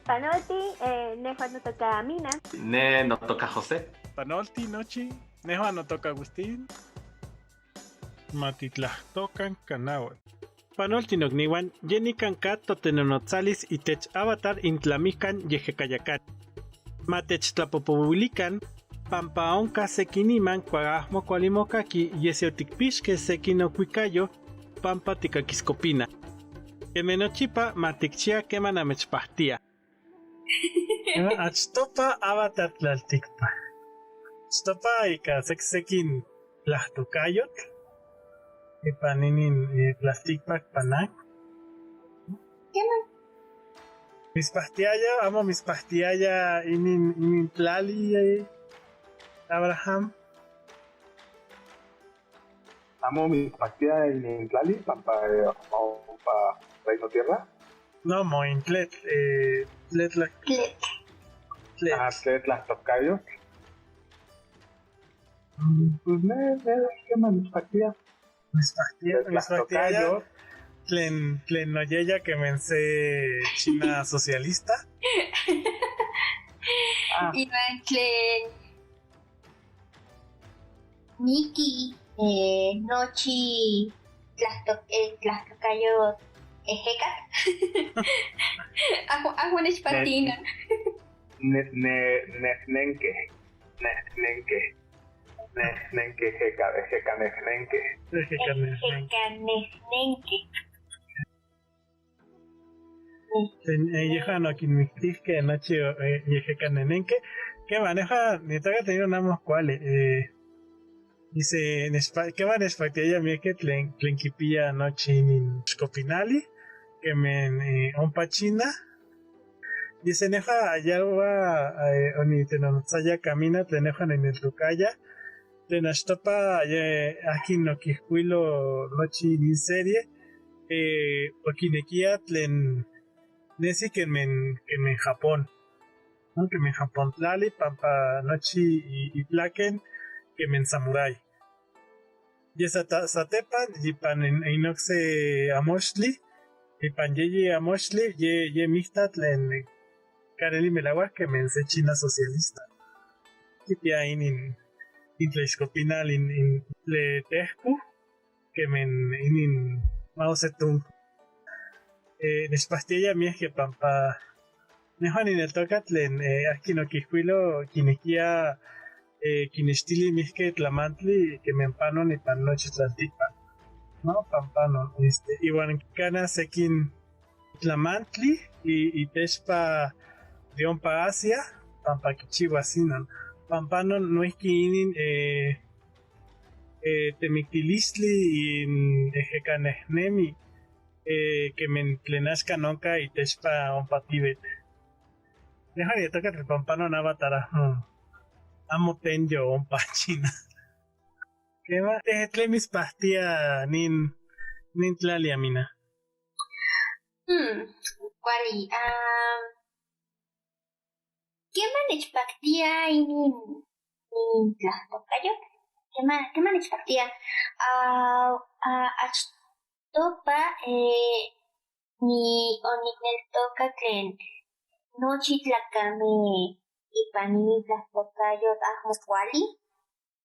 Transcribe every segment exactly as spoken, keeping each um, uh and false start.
Panolti, eh, nehua notoka Mina. Ne notoka José. Panolti nochi, nehua notoka Agustín. Matitlahtokan canahuatl. Panolti nocniuan, ye nican ca totenonotzalis itech avatar in tlamihcan Yehecayacani. Matechtlapopouilican, pampa onca sequiniman cua ahmo cuali mocaqui, yese oticpixqueh sequin ocuicayo, pampa ticaquiscopinah. Queme nochipa, maticchia quema namechpahtia. Quema, achtopa avatar tlalticpac. Achtopa ica secsequin tlahtocayotl ipan inin, eh, tlalticpac Panán. Quema. Mitzpahtiaya, amo mitzpahtiaya inin, inin tlali, eh, Abraham. Amo mitzpahtia inin tlali, pampa, eh, ompa Reino Tierra. No, mo in tletl, eh, tletl. Tletl. Tletl. Ah, tletl tlahtocayotl. Mm, pues ne, ne, quema mitzpahtia. Mitzpahtia, mitzpahtiaya tlen, tlen noyeya queme se China socialista. Ah. Ivan tlen Niki, eh, nochi tlahto-, eh, tlahtocayotl, eh, ehecatl. Ahmo, ahmo nechpahtina. Ne-, ne-, nehnenque, nehnenque, nehnenque, eheca-, ehecanehnenque. Ehecanehnenque. Ehecanehnenque. Tlen, eh, yehuan oquinmictihqueh nochi, eh, yehecanehnenque. Quema, nehua nitoca tlen amo cuali, eh, dice, nechpa-, quema nechpactiaya miaque tlen, tlen quipia nochi inin ixcopinali, queme, eh, ompa China. Dice, nehua ayalua, eh, onitenonotzayac Mina, tlen nehua nineltocaya, tlen achtopa ye aquin oquihcuilo nochi nin serie, eh, oquinequia tlen nesi queme, queme Japón, ¿no? Queme Japón tlali, pampa nochi i-, iplaken queme samurái. Ye sata-, satepan, ipan in, in ocse amoxtli, ipan yeyi amoxtli, ye, ye mihta tlen caneli melauac queme se China socialista. Quipia inin, in tlaixcopinal in, in tletehcu, queme inin Mao Zedong. Eh, nechpahtiaya miaque pampa nehua nineltoca tlen, eh, aquin oquihcuilo quinequia, eh, quinextili miaque tlamantli queme panon ipan nochi tlalticpac. No, pam-, panon, este, iuan cana sequin tlamantli i-, itechpa de ompa Asia, pampa quichiuas inon. Pampanon noihqui inin, eh, eh, temictilistli in ehecanehnemi, eh, queme tlen axcan onca itechpa ompa Tíbet. Nehua niyetoca tlen pampanon avatar ahmo, amo tenyo ompa China. Quema, eh, tlen mitzpahtia nin, nin tlali, Mina? Hmm, cuali, ah, quema nechpactia inin, inin tlahtocayotl. Quema, quema nechpactia. Ah, ah, achtopa, eh, ni-, onicneltoca tlen nochi tlacame ipan inin tlahtocayotl ahmo cuali.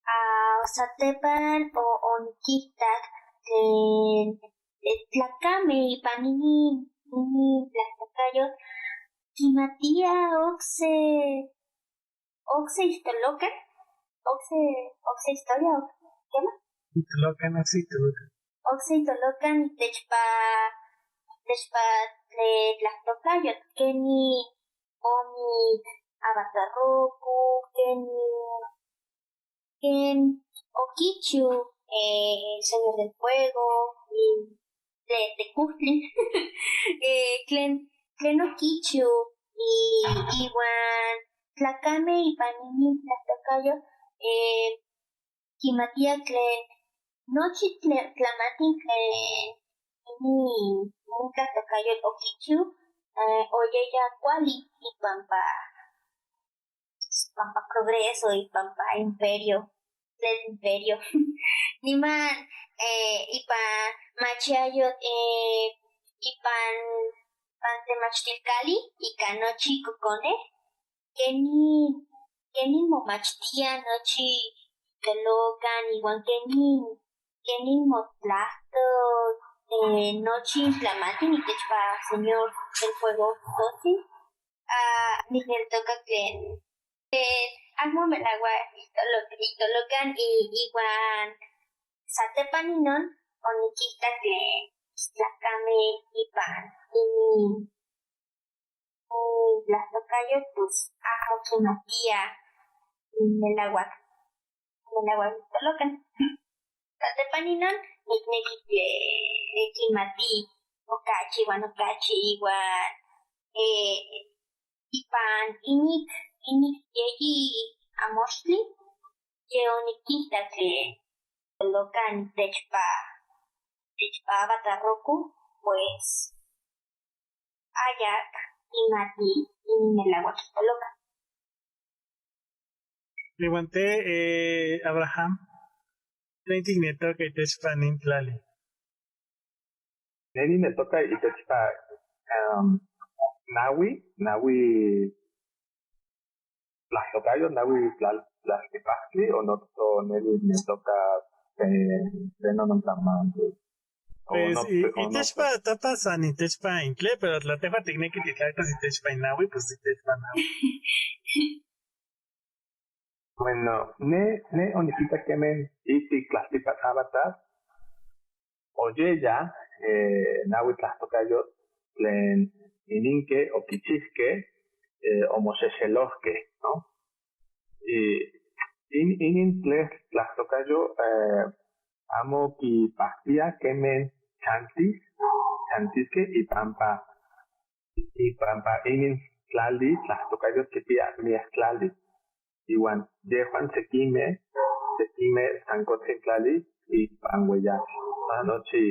Ah, satepan o-, oniquitac tlen, eh, tlacame ipan inin, inin tlahtocayotl quimatia ocse, ocse ihtolocan, ocse, ocse historia, o quema? Ihtolocan, ocse ihtolocan. Ocse ihtolocan itechpa, itechpa tle-, tlahtocayotl, queni omic avatar roco, queni tlen oquichiu, eh, el Señor del Fuego, y tlen tecuhtli, eh, tlen, tlen oquichiu, y, iuan tlacame ipan inin tlahtocayotl, eh, quimatia tlen nochi tle-, tlamantli tlen inin, inin tlahtocayotl oquichiu, eh, oyeya cuali, y pampa pampa progreso y pampa imperio, tlen imperio. Niman, eh, ipan machiayo, eh, ipan pan temachtilcali ica nochi coconeh, quenin, quenin momachtia nochi tolocan iuan quenin, quenin motlahtos, eh, nochi tlamantli nitechpa Señor del Fuego Tzotzin. Ah, nicneltoca tlen, tlen amo melauac itolo-, itolocan i-, iuan satepan inon oniquitac tlen tlacameh ipan inin, nin tlahtocayotl, pues, amo quimatiah melauac, melauac itolocan. Satepan inon, nicnequi tlen niquimati ocachi uan ocachi iuan, eh, ipan inic, inic yeyi amoxtli, ye oniquitac tlen tolocan techpa, techpa Avatar Roku, pues, ayac quimati inin melauac tolocan. Iuan te, eh, Abraham, tlen ticneltoca itechpa nin tlali? Neh nineltoca itechpa, em, naui, naui tlahtocayotl, naui tlal-, tlaltipahtli, o noso neh nineltoca, eh, tlen onontlamahuti. Pues, i-, itechpa, tapa san itechpa intle, pero tla tehuan ticnequi titlacuas itechpa inaui, pues itechpa naui. Bueno, neh, neh oniquitac queme itic tlaltipan Avatar oyeya, eh, naui tlahtocayotl tlen ininque oquichihque, eh, omoxexelohque, ¿no? Y in-, inin tle-, tlahtocayotl, eh, amo quipahtia queme chantis, chantisque ipampa, ipampa inin tlali tlahtocayotl quipia miyac tlali. Iuan yehuan sequimeh, sequimeh san cotzin tlali ipan ueyatl, ah, nochi,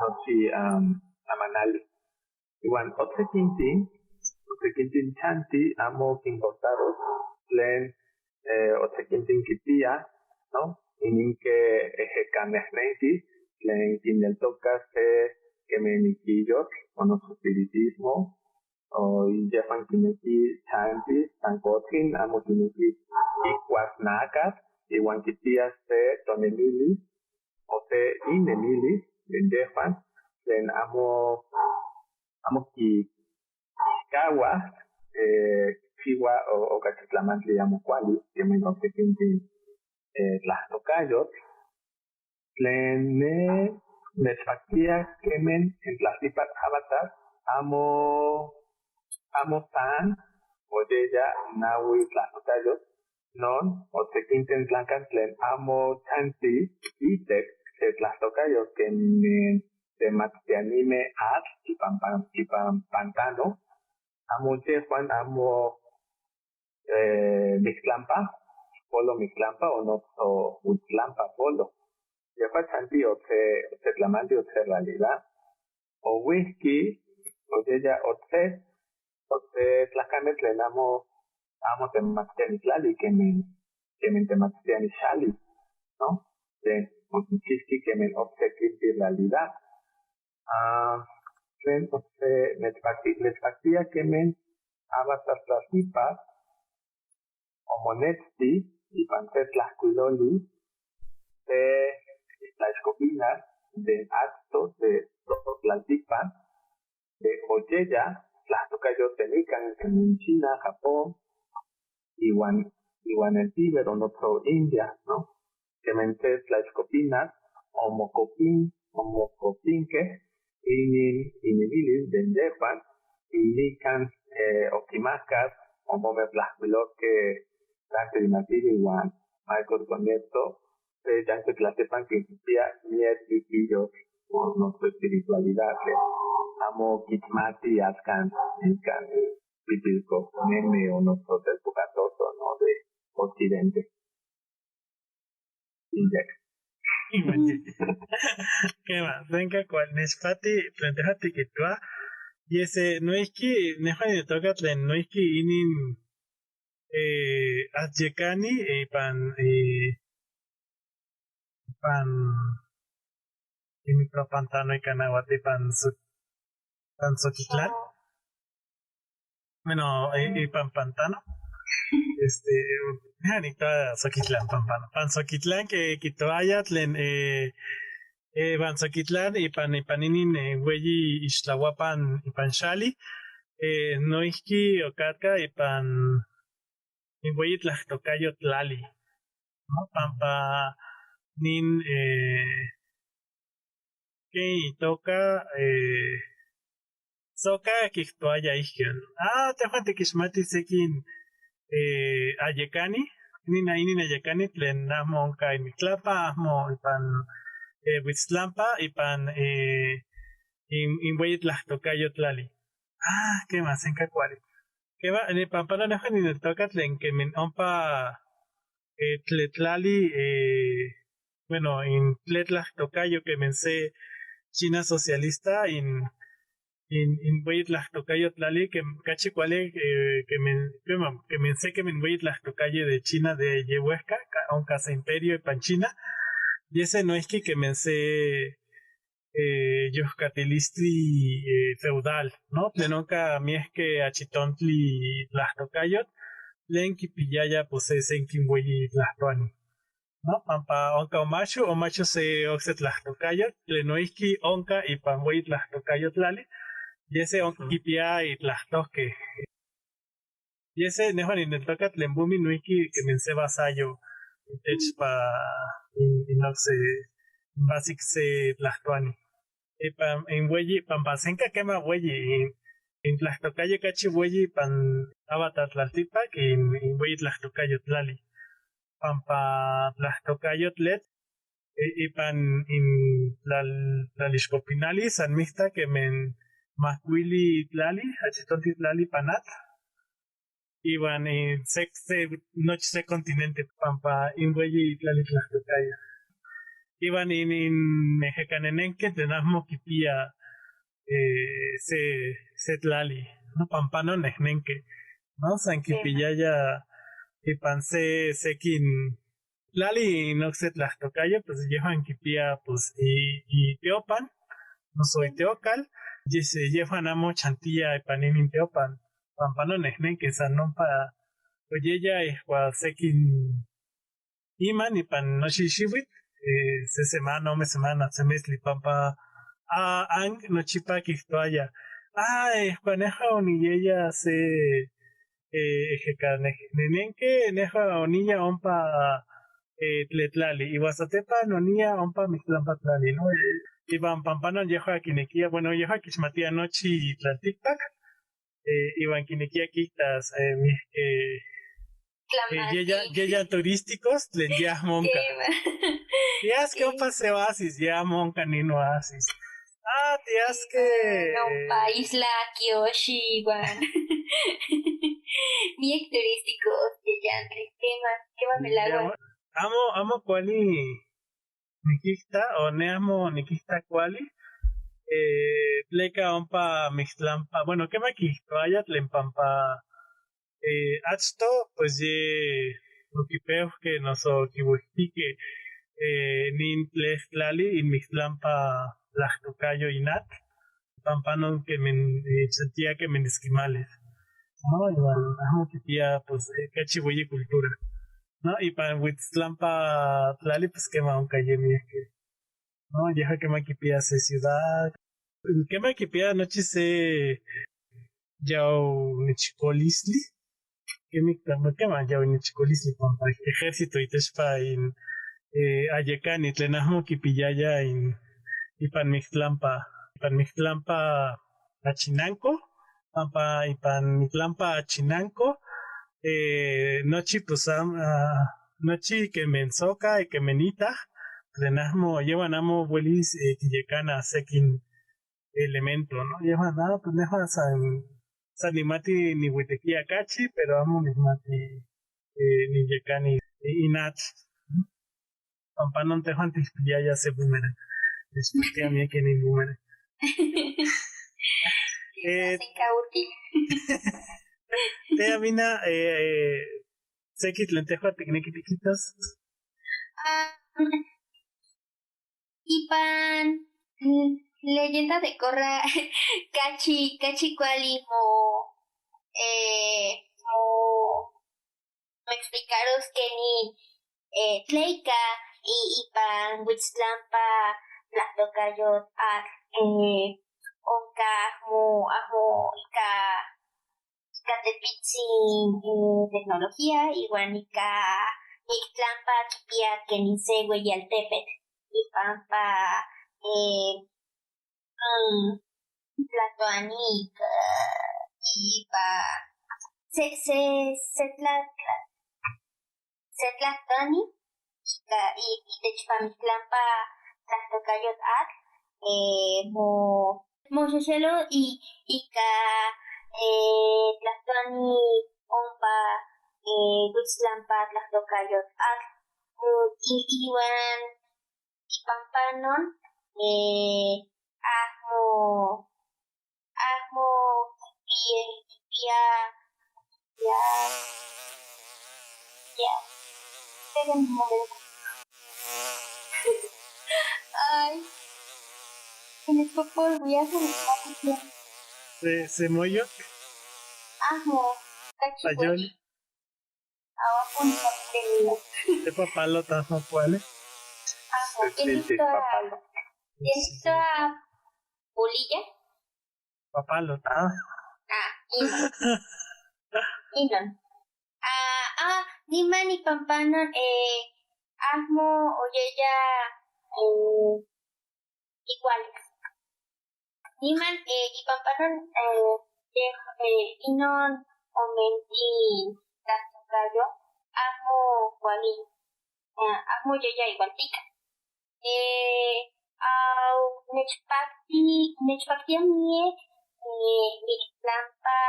nochi, am, amanali. Iuan ocsequintin, ocsequintin chanti amo quincortaros tlen, eh, ocsequintin quipia, ¿no? Ininque ejecanehnenqui tlen quineltoca se queme niquiyotl o noso espiritismo, o yehuan quinequi chanti san cotzin, amo quinequi quicuas nacatl, iuan quipia se tonemilis o se inemilis de yehuan tlen amo, amo qui-, quicahua, eh, quichihua o, ocachi tlamantli amo cuali, queme ocsequintin, eh, tlahtocayotl. Tlen neh nechpactia queme n tlaltipan Avatar amo, amo san oyeya naui tlahtocayotl, non ocsequinten tlacan tlen amo chanti itic se tlahtocayotl queme n temachtianimeh atl ipan pan-, ipan pantano, amo yehuan, amo, eh, mictlampa, polo mictlampa o noso huitztlampa polo. Yehuan chanti otse, otse tlamantli, otse realidad. O uihqui, oyeya otse, otse tlacame tlen amo, amo temachtiani tlali, queme, queme temachtiani xali, ¿no? Tlen oquichihqui queme ocsequinti realidad. Ah, tlen ocse nechpacti-, nechpactia queme Avatar tlaltipan omonetzti ipan se tlahcuiloli, se tlaixcopinas de acto de totlaltipan, de oyeya tlahtocayotl de nican, queme China, Japón, iuan, iuan el Tíbet o noso India, ¿no? Queme se tlaixcopinas omocopin-, omocopinqueh inin inemilis de yehuan, y nican, eh, oquimacas, omomeh tlahcuilosque Dante Alighieri iuan Michael Conietto, se yancuic tlaltipan quipia miyac iquiyotl o noso espiritualidad, eh, amo quimati axcan nican, eh, pipilco neme o noso telpocatoto, ¿no? De Occidente. Inyac. Quema, venga, cual nechpati, tlen teja tiquitua, y ese, noihqui, neja nitoca tlen noihqui inin, eh, ahyecani, eh, pan, eh, pan, inin pan pantano ica nahuati pan su-, Panzoquitlán. Bueno, eh, eh, pan pantano. Este, ya ni ta Soquitlán, pan, pan, Panzoquitlán que quitoaya tlen, eh, eh, Panzoquitlán ipan, ipan inin, eh, weyi ixtlahuapan ipan xali. Eh, noihqui ocatca ipan in weyi tlahtocayo tlali, ¿no? Pampa nin, eh, ken itoca, eh, soca quihtoaya ihqui. Ah, tehuan tiquixmatih sequin, eh, ayecani, inin, inin ayecani tlen ahmo onca inmictlapa, ahmo ipan, eh, Huitztlampa, ipan, eh, in, in weyi tlahtocayo tlali. Ah, quema, senca cuali. Quema, ni pampa no, nehuan nineltoca tlen quemen ompa, eh, tletlali, eh, bueno, in tletlahtocayo quemen se China socialista, in, in, in weyi tlahtocayo tlali, que cachi cuali, eh, quemen, quema, quemen se quemen weyi tlahtocayo de China de ye huehca, ca-, onca se imperio ipan China, yese noihqui quemen se eh, yohcatilistli, eh, feudal, ¿no? Tlen onca miehque achitontli tlahtocayo, tlen quipiyaya, pues, se senquin weyi tlahtoani, ¿no? Pampa onca omaxu, omaxu se ocse tlahtocayo, tlen noihqui onca ipan weyi tlahtocayo tlali, yese onca quipia itlahtohque. Yese, nehuan nineltoca tlen Bumi noihqui quemen se vasallo itech pa in, in ocse, in basic se tlahtoani. Ipan in weyi, pampa senca quema weyi, in, in tlahtocayo cachi weyi ipan avatar tlaltipac, in, in weyi tlahtocayo tlali. Pampa tlahtocayo tlet, i-, ipan in tlal-, tlalixcopinali san mihta quemen macuili tlali, achitonti tlali panat. Iuan, eh, se, se, nochi se continente pampa in weyi tlali tlahtocayo. Iuan in, in ejecanenenque tlen ahmo quipia, eh, se, se tlali, ¿no? Pampa no nehnenque, ¿no? San quipiyaya ipan se, sequin tlali in ocse tlahtocayo, pues yehuan quipia, pues, i, itiopan, noso itiocal, yese yehuan amo chantia ipan inin tiopan, pampa no nehnenque san ompa oyeya ihcuac sequin iman ipan nochi xiuitl, eh, se semana, ome semana, se mestli, pampa, ah, ang nochipa quihtoaya, ah, ihcuac neha oniyeya se, eh, ejeca ne-, nenenque, neha oniya ompa, eh, tletlali, iuan satepa noniya ompa mihtlampa tlali, ¿no? Eh, iuan pampa no yeha quinequia, bueno, yeha quixmatia nochi tlalticpac, eh, iuan quinequia quitas, eh, mi-, eh, eh, yeya-, yeyan turísticos tlen ya monca. Tiasque ompa se oasis, ya monca nin oasis. Ah, tiasque. No, pa isla Kyoshi, iuan miec turísticos, yeyan, quema, quema melauac. Amo, amo cuali niquihta, o ne amo niquihta cuali, eh, tleca ompa mihtlampa, bueno, quema quihtoaya tlen pampa, eh, achto, pues, ye oquipeuhque noso oquiuihtique, eh, nin tletlali in mihtlampa tlahtocayo in atl, pampa no quemen, eh, chantia quemen esquimales, ¿no? Iuan ahmo quipia, pues, eh, cachi weyi cultura, ¿no? Ipan Huitztlampa tlali, pues, quema onca ye miehque, ¿no? Yeha quema quipia se ciudad, quema quipia nochi se yaunichicolistli, quema, quema yaunichicolistli pampa ejército itechpa in, eh, ayecani tlen ahmo quipiyaya in, ipan mihtlampa, ipan mihtlampa achinanco, pampa ipan mihtlampa achinanco, eh, nochi, pues, am-, ah, nochi quemen soca, quemen itah, tlen ahmo, yehuan amo uelis, eh, quiyecana sequin elemento, ¿no? Yehuan, ah, pues, nehuan san, san nimati niuitequia cachi, pero amo nimati, eh, niyecani in atl. Pampa no tehuan ticpiyaya se boomerang. Techpixtia miac nin boomerang. Eh, te, Amina, eh, sequi tlen tehuan ticnequi tiquitas. Ah, ipan, mm, Leyenda de Korra, cachi, cachi cuali mo, eh, mo, me explicaros que ni, eh, tleca y, y pan Huitzlampa la toca yo, ah, eh, onca mo, amo, ica ica tepitzin, eh, tecnología, iuan ica Huitzlampa quipia que ni se hueyi altepetl, y pampa, eh, mm, tlatoani ica, ipa, se, se, se tla, tla, se tlahtoani, ica, i, itech Huitzlampa tlahtokayotl atl, eh, mo, moxexelo i, ica, eh, tlahtoani ompa, eh, Huitzlampa tlahtokayotl atl, mm, i, iuan ipan panon, eh, ahmo, ahmo quipia, quipia, ya, ya. Esperen un momento. Ay. Tienes que volver a hacer una cuestión. Se, se moyo. Ahmo. Ayol. Ahmo, un contenido. Te papalo, tajo, ¿cuál es? Ahmo. Tienes toda, tienes toda polilla. Papalo, ah. Ah, inon. Inon. Ah, ah, niman ipan panon, eh, ahmo oyeya, eh, iguales. Niman, eh, ipan panon, eh, yeh, eh, inon omenti tlahtokayotl, ahmo cuali, eh, ahmo oyeya igualtica. Eh, au, nechpacti, nechpactia miec, eh, Huitzlampa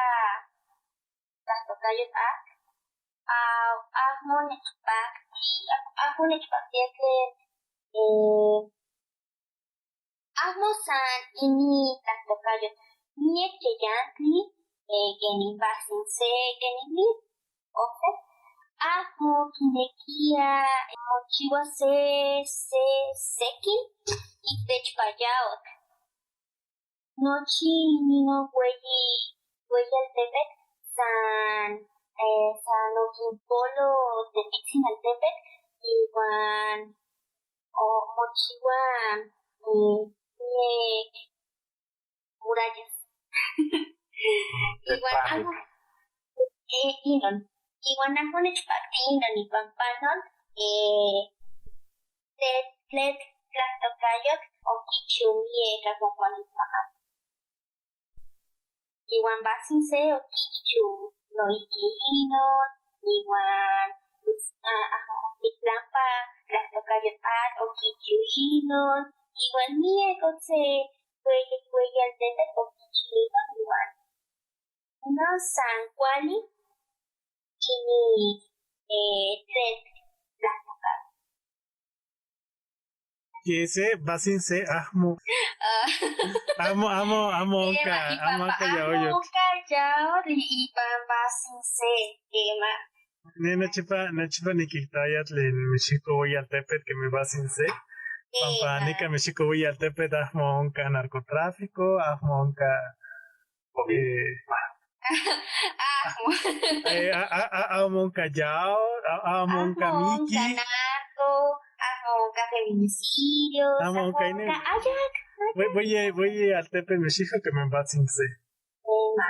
tlahtokayotl atl, au, ahmo nechpacti, ahmo nechpactia tlen, eh, ahmo san ini tlahtokayotl, miec yeyantli, eh, queni Basing Se, queni, o sea, ahmo quinequia mochiua se, se, sequin itech Payautl. Nochi ninon ueyi, ueyi altepetl san, eh, san oquimpolo tepitzin altepetl, iuan o, mochiua, mm, miec murallas. Iuan ahmo, eh, inon. Iuan ahmo nechpacti inon ipan panon, eh, tlet, tlet tlahtokayotl oquichiu miec ahmo cuali ipan. Iuan Basing Se oquichiu noihqui inon, iuan, pues, ah, ahmo, Huitzlampa tlahtokayotl atl oquichiu inon, iuan miec otse ueyi, ueyi altepetl oquichiu inon, iuan no san cuali ini, eh, tlen tlahtokayotl. Yeh se, Basing Se, ahmo. Ah. Ahmo, ahmo, ahmo onca, ahmo onca yaoyotl. Ahmo onca yaoyotl ipan Basing Se, quema. Ne nochipa, nochipa niquihtoya tlen Mexicoweyaltepetl quema Basing Se. Pampa nica Mexicoweyaltepetl ahmo onca narcotráfico, ahmo onca Eh, ahmo. Eh, a, a, a, ahmo onca yaoyotl, a, ahmo onca miki. Ahmo onca narco, ahmo onca feminicidios, ahmo onca, ahmo onca, ay, ay, ay, voy, voy, eh, voy altepetl Mexicoweyaltepetl quema Basing Se. Quema.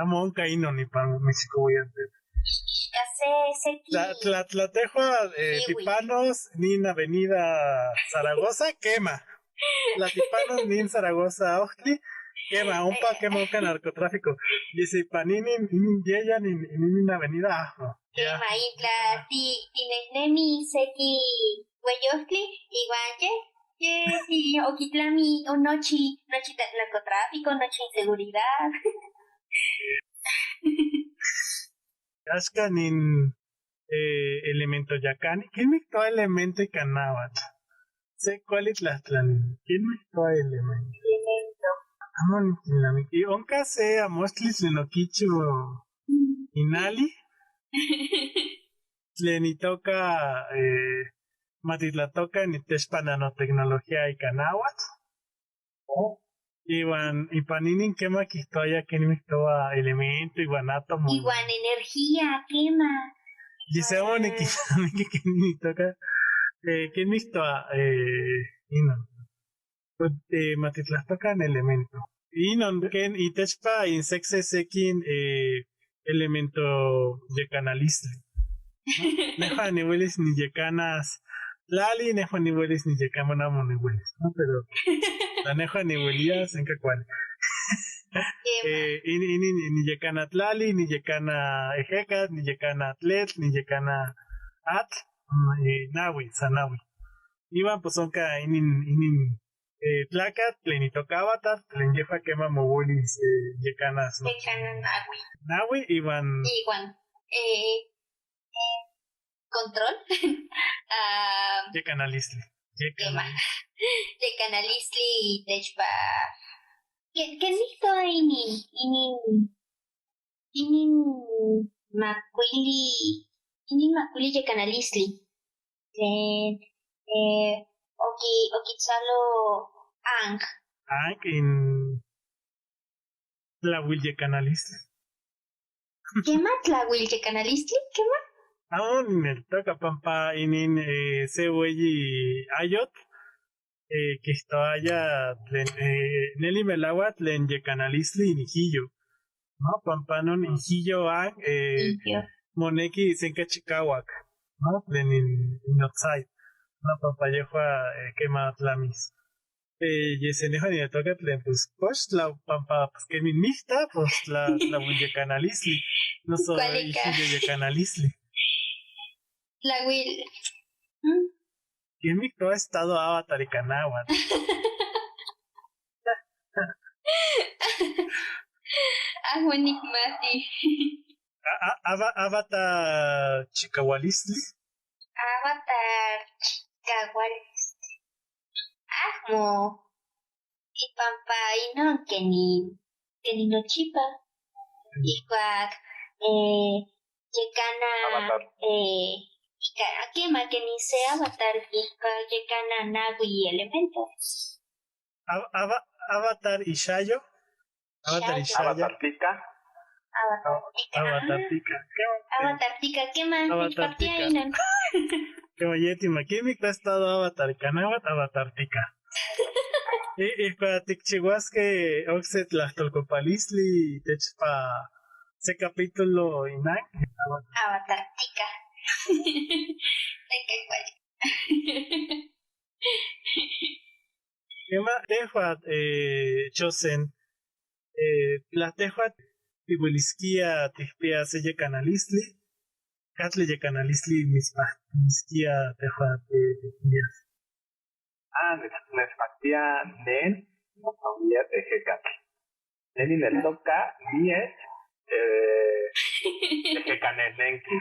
Ahmo onca inon ipan Mexicoweyaltepetl. Ixca se, se tla, tla, tla tehua, eh, tipanos nin avenida Zaragoza, quema. Tla tipanos nin Zaragoza ohtli, quema, ompa quema onca narcotráfico. Yis ipan nin, nin, nin yeyan, nin, nin, nin avenida, ahmo. Ya. Quema, y tla ti, tinehnemi sequi ueyohtli, iuan yeh, yeh, ti, oquitlami, o nochi, nochi ta-, narcotráfico, nochi inseguridad. Axca nin, eh, elemento ya cani, quenih quihtouah elemento ica nahuatl? Se cuali tlahtlanili, quenih quihtouah elemento? Elemento. Amo niquilnamiqui. Onca se amohtli tlen oquichiu inali, tlen itoca, eh, matitlatoca nitexpa nanotecnología ica nahuatl. Iuan ipan inin quema quihtoaya quenih mihtoua elemento iuan átomo. Iuan energía, quema. Yeh se amo niquihtoua quenih mihtoua, eh, quenih mihtoua, eh, inon. Pues, eh, matitlahtocan elemento. Inon, quenih itechpa in sec sesequin, eh, elemento yecanalistli. Nehua niuelis niyecanas tlali, nehua niuelis niyecana, bueno, amo niuelis, ¿no? Pero tla nehua niuelia, senca cuali. Eh, in, in, in, niyecana tlali, niyecana ejecatl, niyecana tletl, niyecana atl, mm, eh, naui, san naui. Iuan pues onca inin, inin, eh, tlacatl tlen itoca avatar, tlen yehua quema mouelis, eh, yecanas, ¿no? Yecanas naui. Naui iuan. Iuan, eh, eh, control. Ah, yecanalistli. Quema. Yecanalistli. Yecanalistli itechpa. Quenih, quenih mihtoua inin, inin, inin macuili, inin macuili yecanalistli. Tlen, eh, oqui-, oquitlalo Aang. Aang in tlauil yecanalistli. Quema tlauil yecanalistli, quema. Amo nineltoca pampa inin, eh, se ueyi ayotl, eh, quihtoaya tlen, eh, neli melauac tlen yecanalistli in ihiyo, ¿no? Pampa non ihiyo Aang, eh, ihiyo, monequi senca chicahuac, ¿no? Tlen in, in outside, ¿no? Pampa yehua, eh, quema tlamis. Eh, yeh se nehua nineltoca tlen, pues, cox tla, pampa, pues, quenih mihta, pues, tla, tlauil yecanalistli. Noso ihiyo yecanalistli. Tlauil. Mm. Quenih mihtoua estado avatar ica nauatl. Amo nicmati. A, a, ava-, avatar chicaualistli. Avatar chicaualistli. Ahmo. Ipampa inon quenih, quenih nochipa. Ihcuac, eh, yecana, avatar, eh, ica, quema, quenih se avatar, ihcuac yecana naui elementos. Av-, ava-, avatar ixayo. Avatar ixaya. Avatartica. Avatartica. Avatartica. Quema, avatartica, quema. Avatartica. Quema, yeh tima quenih mihtoua estado avatar ica nauatl, avatartica. Y, y cua ticchiuasque oc se tlahtolcopalistli itechpa se capítulo inan. Avatartica. Quema, tehua, eh, Chosen, eh, tla tehua tiuelisquia ticpia se yecanalistli, catli yecanalistli mitzpahtisquia tehua, eh, ticpias? Ah, nech-, nechpahtia nen, noso miel ejecatl. Neh nineltoca miel, eh, ejecanenenqui.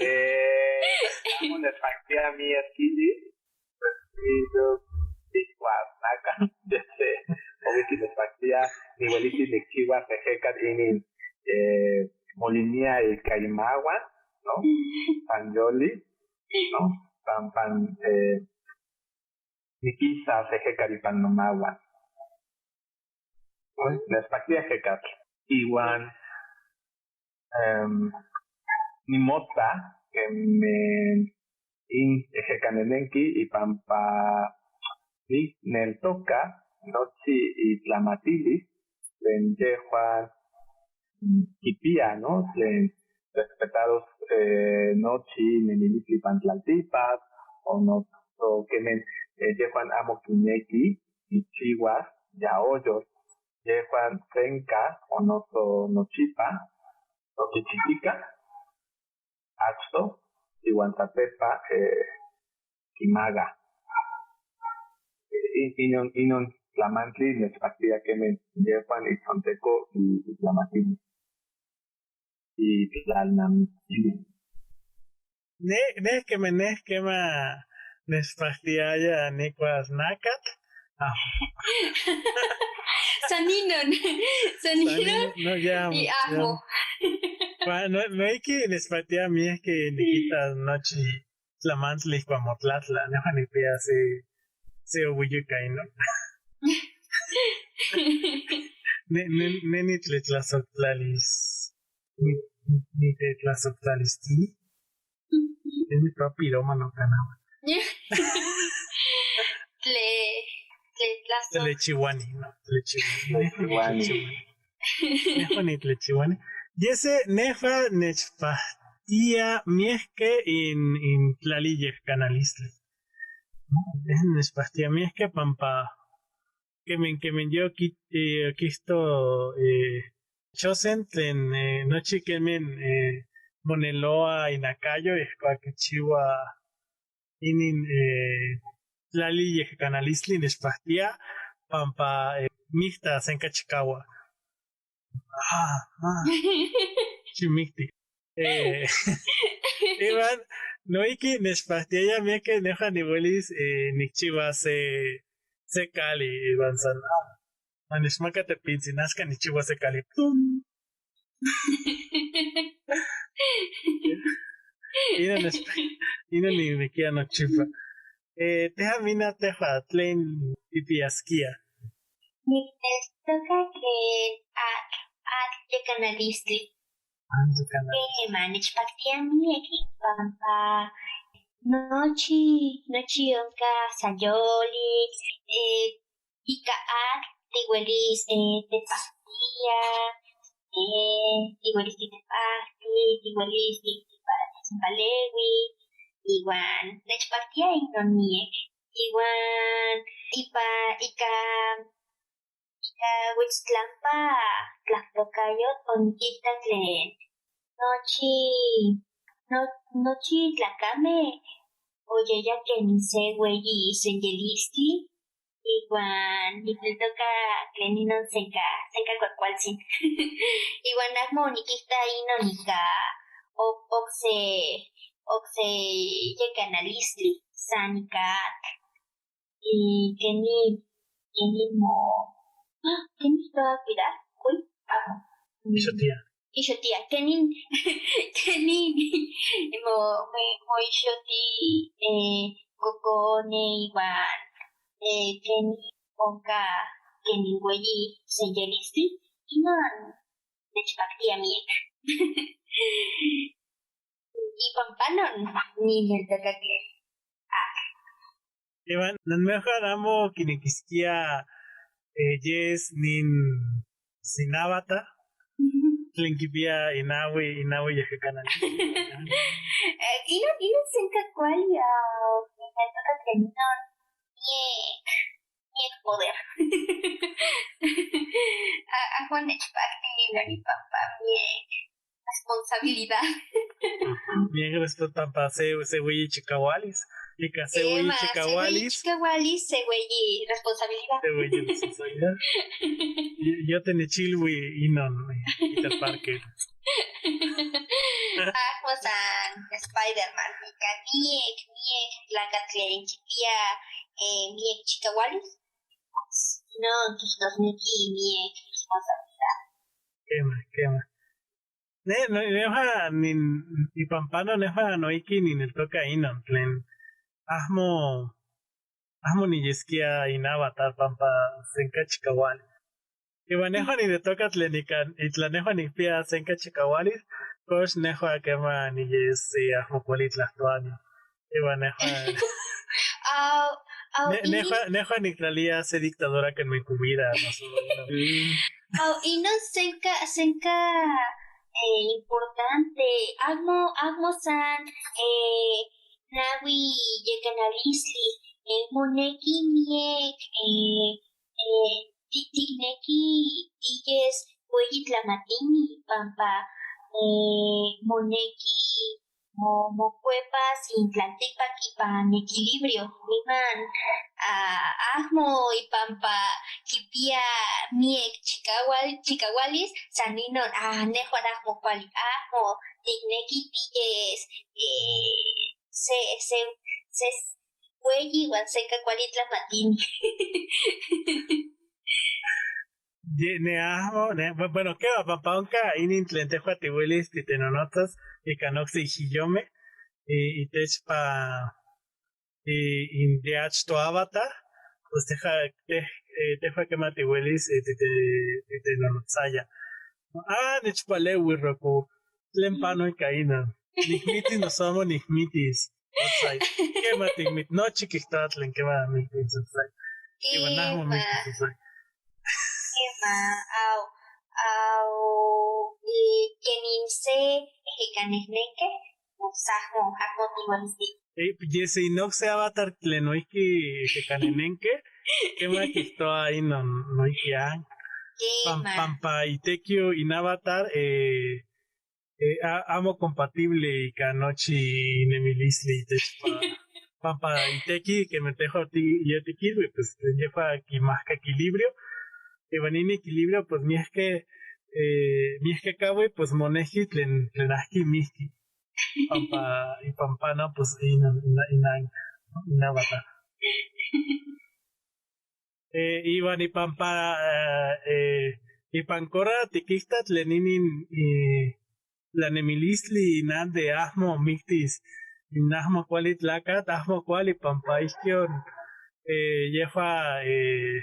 Eh, amo nechpahtia miel quili, pues, sí, yo, igual, naca, ya sé, oquiquih nechpahtia, niueliti nicchiuas ejecatl inin, eh, molinia ica imauan, ¿no? Pan yoli, ¿no? Pan, pan, eh, niquisas ejecatl ipan nomauan. Pues, nechpahtia ejecatl. Iuan, em, nimotza queme in ejecanenenqui ipampa nineltoca nochi itlamatilis tlen yehuan quipia, ¿no? Tlen respetaros, eh, nochi nemilistli ipan tlaltipan, o noso quemen, eh, yehuan amo quinequi quichiuas yaoyotl, yehuan senca o noso nochipa, nochichitica, achto, iuan satepa, eh, quimaga. Eh, in-, inon, inon tlamantli nechpahtia quemen yehuan itzonteco i-, itlamatilis. Itlalnamiquilis. Neh, neh quema, neh quema nechpahtiaya nicuas nacatl. Ah. San inon, san inon, no, ya, y ya. Ahmo. Cua-, no, noihqui nechpahtia miac que niquitas nochi tlamantli cua motlatla, nehua nicpia se, se ouiyo ica inon. Ne, ne, ne nitletlasoctlalis-, ni-, nitletlasoctlalistiya. Es mi papiroma, no canaba. Tle, tle tlaso. Tlechiuani, no, tlechiuani. Tlechiuani. Nehua nitlechiuani. Yese, nehua nechpahtia miehque in, in tlali yehcanalistli. Nehua nechpahtia miehque pampa quemen, quemen yo qui-, eh, quihto, eh, chosen tlen, eh, nochi quemen, eh, moneloa inacayo, eh, cua quichiua inin, eh, tlali yehcanalistli nechpahtia pampa, eh, mihta senca chicahua. Ah, ah. Ximicti. Eh, ivan, noihqui nechpahtiaya miaque nehua niuelis, eh, nicchiua se, se cali, ivan san, ah, ma nechmaca tepintzin, axca nichiua se cali. ¡Pum! Ino nech-, ino ni-, niquiya nochipa. Eh, teha Mina, teha tlen tipiasquia. Nicneltoca que atl, atl yecanalistli. Atl yecanalistli. Eh, ma nechpactia miec pampa nochi, nochi onca san yolic, eh, ica atl tiuelis, eh, titepahtia, eh, tiuelis titepahti, tiuelis ti-, tipa-, tipaleui, iuan nechpactia inon miec. Iuan ipa, ica, ica Huixtlampa tlactocayotl oniquitac tlen nochi, no-, nochi tlacameh oyaya quenih se ueyi senyelistli, iuan nicneltoca tlen inon senca, senca cuacualtzin. Iuan acmo oniquita inon ica oc, oc se, oc se yecanalistli, san ica atl. Y quenih, quenih mo, ah, quenih toa cuidar, uy, ah, mm. Ixotia. Ixotia, quenih, quenih mo, mo, moixoti, eh, cocone iuan, eh, quenih onca, quenih ueyi senyelistli, inon nechpactia miec. Y pampa non nineltoca que ah. Iuan, non mejor amo quiniquisquia, eh, yes nin sin avatar, tlen quipia inaui, inaui yecacanalistli. Eh, inon, inon senca cuali, ah, nineltoca que inon miec, miec poder. Ah, ah, Juan nechpacti, no, ni pampa miec responsabilidad. Miec respo-, pampa se, se ueyi chicaualis. Ica se ueyi chicaualis. Eh, ma, se ueyi chicaualis, se ueyi responsabilidad. Se ueyi responsabilidad. Yo, yo tenichilui inon, eh, Peter Parker. Acmo san Spider-Man, ica miec, miec tlacatl tlen quipia, eh, miec chicaualis. No, quihtos miec responsabilidad. Quema, quema. Ne, no, nehua nin-, ipampano nehua noihqui nineltoca inon, tlen ahmo, ahmo niyesquia in avatar pampa senca chicaualis. Iuan nehua nineltoca tlen ica, itla nehua nicpia senca chicaualis, cox nehua quema niyes se ahmo cuali tlahtoani. Iuan nehua, au, au, ne-, nehua, nehua nictlalia se dictadora que me cuida, no sé. Au, inon senca, senca, eh, importante. Acmo, acmo san, eh, naui yecanalistli, eh, monequi miec, eh, eh, ti-, ticnequi tiyes ueyi tlamatini, pampa, eh, monequi mo-, mocuepas in tlalticpac ipan equilibrio, niman, ah, ahmo ipampa quipia miec chicaual-, chicaualis, san inon, ah, nehua ahmo cuali, ahmo, ticnequi tiyes, eh, se, se, se ueyi uan senca cuali tlamatini. Ye-, ne ahmo, ne, bu-, bueno, quema, pampa onca inin tlen tehua tiuelis titenonotzas ica noc se ihiyomeh, i-, itechpa, i-, in de achto avatar, Pues teja, te, eh, teja quema tiuelis, eh, ti, ti, titenonotzaia. Ah, nechpaleui, Rocco. Tlen pano ica inon? Nicmitis noso amo nicmitis? Ocsai. Quema ticmit-, nochi quihtoua tlen quema nicmitis ocsai. Iuan amo quema nicmitis ocsai. Quema, au, au, eh, quenin se ejecanehnenque, pues amo, amo tiuelis ti- Eh, yeh se inoc se avatar tlen noihqui ejecanehnenque, quema quihtoua inon noihqui, ah. Quema. Pam-, pampa itequio in avatar, eh, eh, a-, amo compatible ica nochi inemilistli itech pa-, pampa itequi quema tehuan ti-, yotiquilui, pues, yehua quimahca equilibrio, iuan nin equilibrio, pues, miehque, eh, miehque caui, pues, monehqui tlen, tlen ahqui mihqui. Pampa, ipan pano, pues, inon, inon, inon, inon avatar. Eh, iuan ipan pa-, eh, eh, ipan Korra tiquita tlen inin, eh, tlanemilistli inon de ahmo mictis, in ahmo cuali tlacatl, ahmo cuali pampa ihquion, eh, yehua, eh,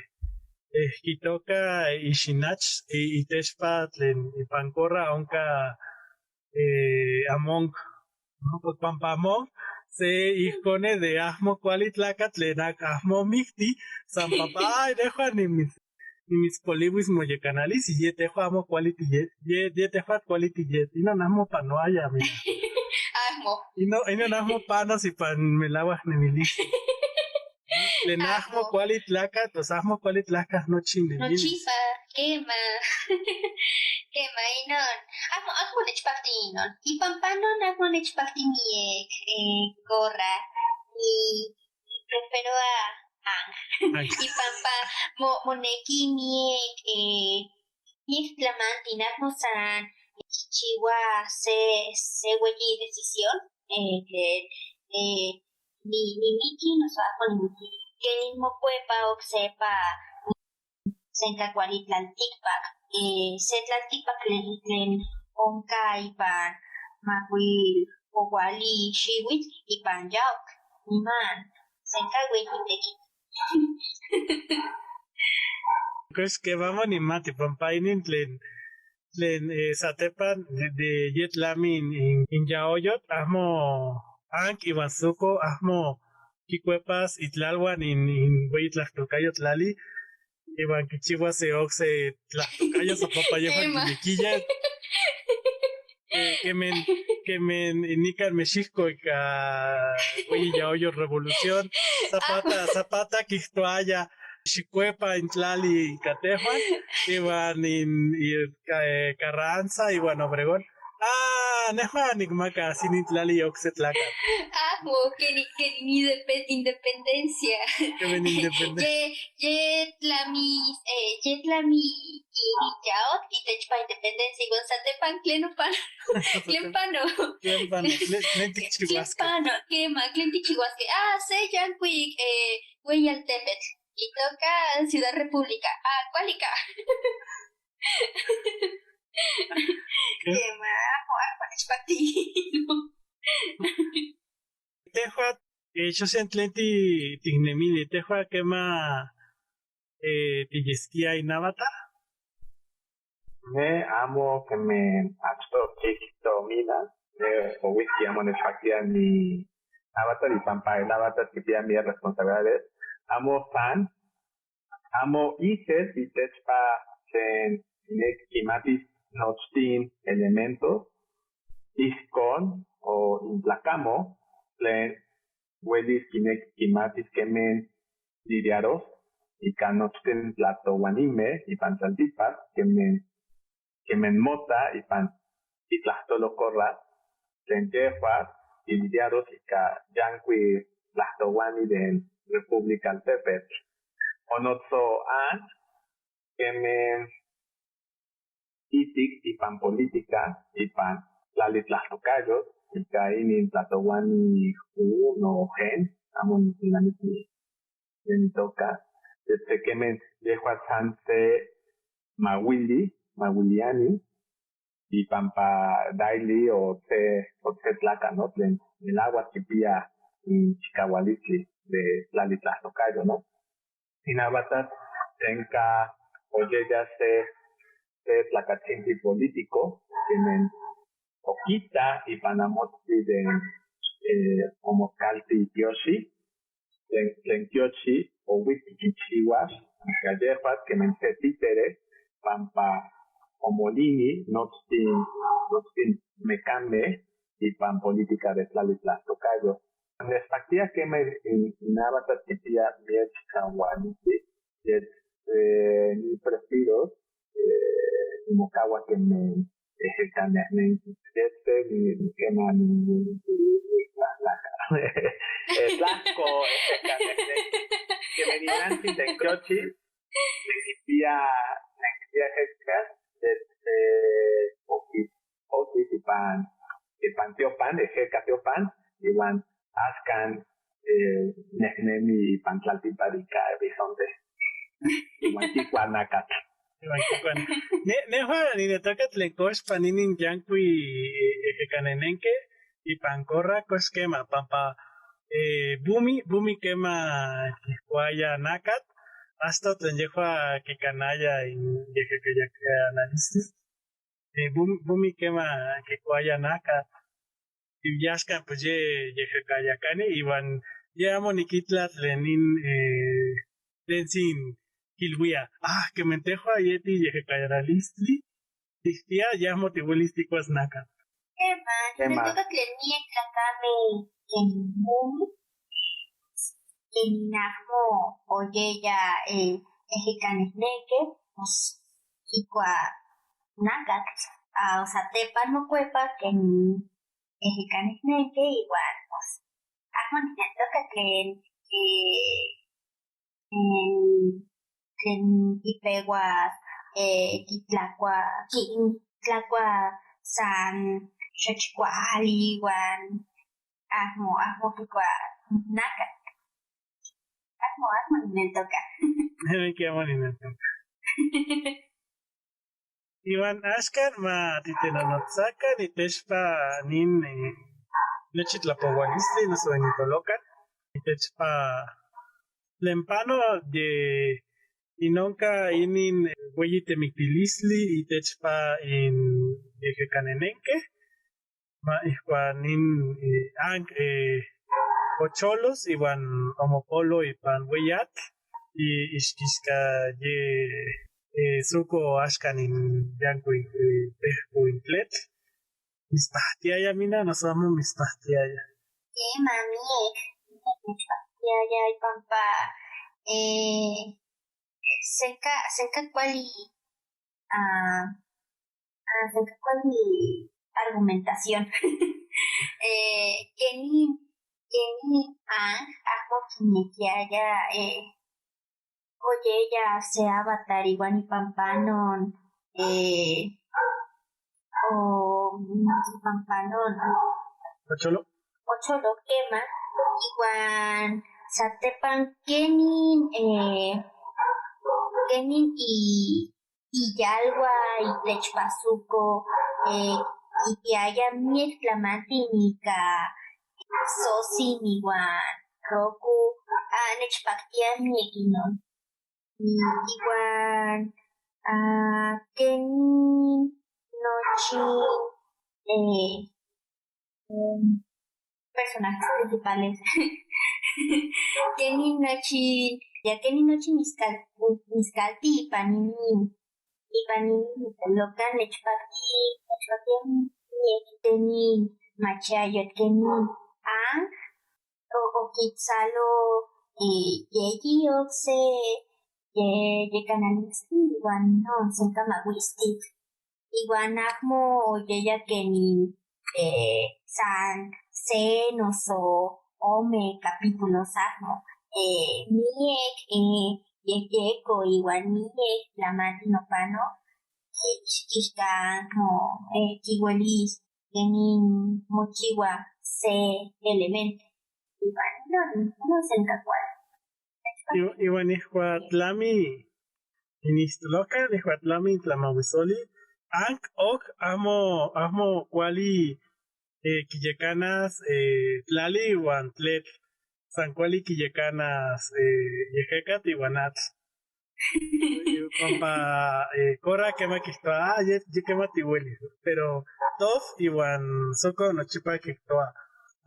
eh, quitoca ixinach, i-, itechpa tlen ipan Korra onca, eh, Amon. No, pues pampa Amon se ihcone de ahmo cuali tlacatl tlen ac-, ahmo micti, san pampa, ay, nehua nimitz-, nimitzpoliuis moyecanalis, y yeh tehua amo cuali tiyet, yeh, yeh tehua cuali tiyet. Inon ahmo panoaya, amiga. Ahmo. Inon, inon ahmo panos ipan melauac nemilistli. Tlen ahmo cuali tlacatl, o sea, ahmo cuali tlacatl nochi nemilis. Nochipa, quema. Quema, inon. Ahmo, ahmo nechpacti inon. Ipan panon ahmo nechpacti miec, eh, Korra. Ni, ni preferoa Aang. Aang. Ipan pa-, mo-, monequi miec, eh, miec tlamantin, ahmo san quichiua se, se ueyi decisión, eh, tlen, eh, ni, nimiqui, noso ahmo nimiqui. Quenin mocuepa ocsepa senca cuali tlalticpac, eh, se tlalticpac tlen, tlen onca ipan macuil cuali xiuitl ipan yautl, niman senca ueyi tequitl. Pues quema amo nimati, pampa inin tlen, tlen, eh, satepa de, de yetlami in, in, in yaoyotl, ahmo Aang iuan Zuko, ahmo quicuepas itlaluan in, in ueyi tlahtocayotl tlali, iuan quichiuas se ocse tlahtocayotl, san pampa yehuan quimiquiya. Eh, quemen, quemen nican México ica ueyi yaoyotl revolución. Zapata, Zapata quihtoaya, xicuepa in tlali ica tehuan, iuan in, i-, ca-, eh, Carranza, iuan Obregón. Ah, nehua nicmaca así nin tlali ocse tlacatl. Ahmo, quenin, quenin indepe-, independencia. Quemen independencia. Ye, ye tlami, eh, ye tlami inin yautl itechpa independencia, iuan satepan tlen opano, tlen pano. Tlen pano, tlen, tlen ticchiuasque. Tlen pano, quema, tlen ticchiuasque. Ah, se yancuic, eh, ueyi altepetl. Itoca Ciudad República. Ah, cualica. Quema, ahmo, ahmo nechpacti. Tehuan, eh, xosien tlen ti-, ticnemili, tehuan quema, eh, tiyesquia in avatar? Neh amo quemen achtoh quiquihto Mina, neh owihqui amo nechpactia ni avatar, ipan pa el avatar quipia miac responsabilidades. Amo fan, amo ises itechpa tlen quinequi quimatis nochtin elementos, ijcon o in tlacamo tlen uelis quinequi quimatis quemen lidiaros ica nochtin tlatouanimeh ipan tlaltipac, quemen, quemen mota ipan itlahtolo Korra, tlen yehuan quilidiaros ica yancuic tlahtouani den República Altepetl. O notso Aang, quemen itic ipan política, ipan tlali tlahtocayotl, ica inin tlatouani Hu no Hen, amo niquilnamiqui tlen itoca, de, de quemen yehuan san se mauili, mauiliani, ipan pa Dai Li o se, o se tlaca, no, tlen melauac quipia in chicaualistli de tlali tlahtocayotl, no. Inabatat tenka oyeya se, se tlacatzintli político, quemen oquita ipan amotztli de, eh, omoscalti tiochi, tlen, tlen tiochi ohuitz quichiuas, ya yehua quemen se títere, pampa omolini notztin, notztin mecameh ipan política de tlali tlaxtocayo. Nechpactia quemen in, in Avatar quipia miech cahualistli, yeh, eh, ni prefiro, eh, nimocahua quemen, eh, ejecanehnenque, yeh se ni, ni quema ni, ni, ni, ni, eh, tlaxco, ejecanehnenque, quemen ninantzin tlen tiochi, tlen quipia, tlen quipia ejecas, yeh se, oquis, oquis ipan, ipan tiopan, ejeca tiopan, iuan axcan, eh, nehnemi ipan tlaltipan ica bisonte. Iuan quicua nacatl. Iuan quicua. Ne-, nehua nineltoca tlen cox pan inin yancuic, eh, ejecanehnenque ipan corra, cox quema, pampa, eh, bumi, bumi quema quicuaya nacatl, hasta tlen yehua quicanaya in ejecanehnenque. Eh, bum-, bumi quema quicuaya nacatl. Y axcan pues yeh, yeh ejecanehnenque, iuan yeh amo niquita tlen in, eh, tlen sin quiluia, ah, quemen tehua yeh ti ejecanehnenque, ticpia, yeh amo tiuelis ticuas nacatl. Quema, quema. Neh nitocas tlen miec tlacameh quemen bumi, quemen ahmo oyeya, eh, ejecanehnenque, pues, quicua nacatl, ah, satepan mocuepa quemen ejecanehnenque, iuan, pues, ahmo nineltoca tlen, eh, tlen, tlen quipeuas, eh, quitlacua, quitlacua san xochicuali, iuan ahmo, ahmo quicua nacatl. Ahmo, ahmo nineltoca. Neh noihqui amo nineltoca. Iuan axcan ma titenonotzaca nitechpa nin, eh, nochi tlapoualistli noso nitoloca, nitechpa tlen pano de inonca inin, eh, ueyi temictilistli itechpa in ejecanehnenque, ma ihcuanin, eh, anc, eh, ocholos iuan omopolo ipan ueyi atl, y ixquixca yeh, eh, suco axcan in yancuic, eh, pehcu in tletl. Mitzpahtiaya, Mina, noso amo mitzpahtiaya? Quema, miec, miec nechpahtiaya, ipampa, eh, senca, senca cuali, ah, ah, senca cuali argumentación. Eh, quenin, quenin, ah, ahmo quinequiaya, eh, oyeya se avatar iuan ipan panon, eh, o, mm, ipan panon. Ocholo. Ocholo, quema, iuan satepan quenin, eh, quenin i-, iyalua itechpa suco, eh, quipiaya miec tlamantin ica sosin iuan roco, ah, nechpactia miec inon. Iuan, ah, quenin nochi, eh, em, personajes principales. Quenin nochi, ya quenin nochi miscal-, miscalti ipan inin, ipan inin local nechpacti, nechpacti miec quenin machiayoc quenin anc, o, oquitzalo, eh, yeyi ocse, ye-, yecanalistli iuan non senca mahuistic. Iuan ahmo oyeya quenin, eh, san se noso ome capítulos, ahmo, eh, miec, eh, yeyeco iuan miec tlamantli nopano, eh, ixquixca ahmo, eh, quiuelis quenin mochiua se elemento. Iuan no, no senca cuali. I-, iuan ihcuac tlami, ninistuloca, ihcuac tlami tlamauisoli, anc oc ahmo, ahmo cuali, eh, quiyecanas, eh, tlali iuan tletl. san cuali quiyecanas, eh, yehecatl iuan atl. Pampa, eh, cora quema quihtoua, ah, ye, ye quema tiuelis, pero tof iuan soco nochipa quihtoua,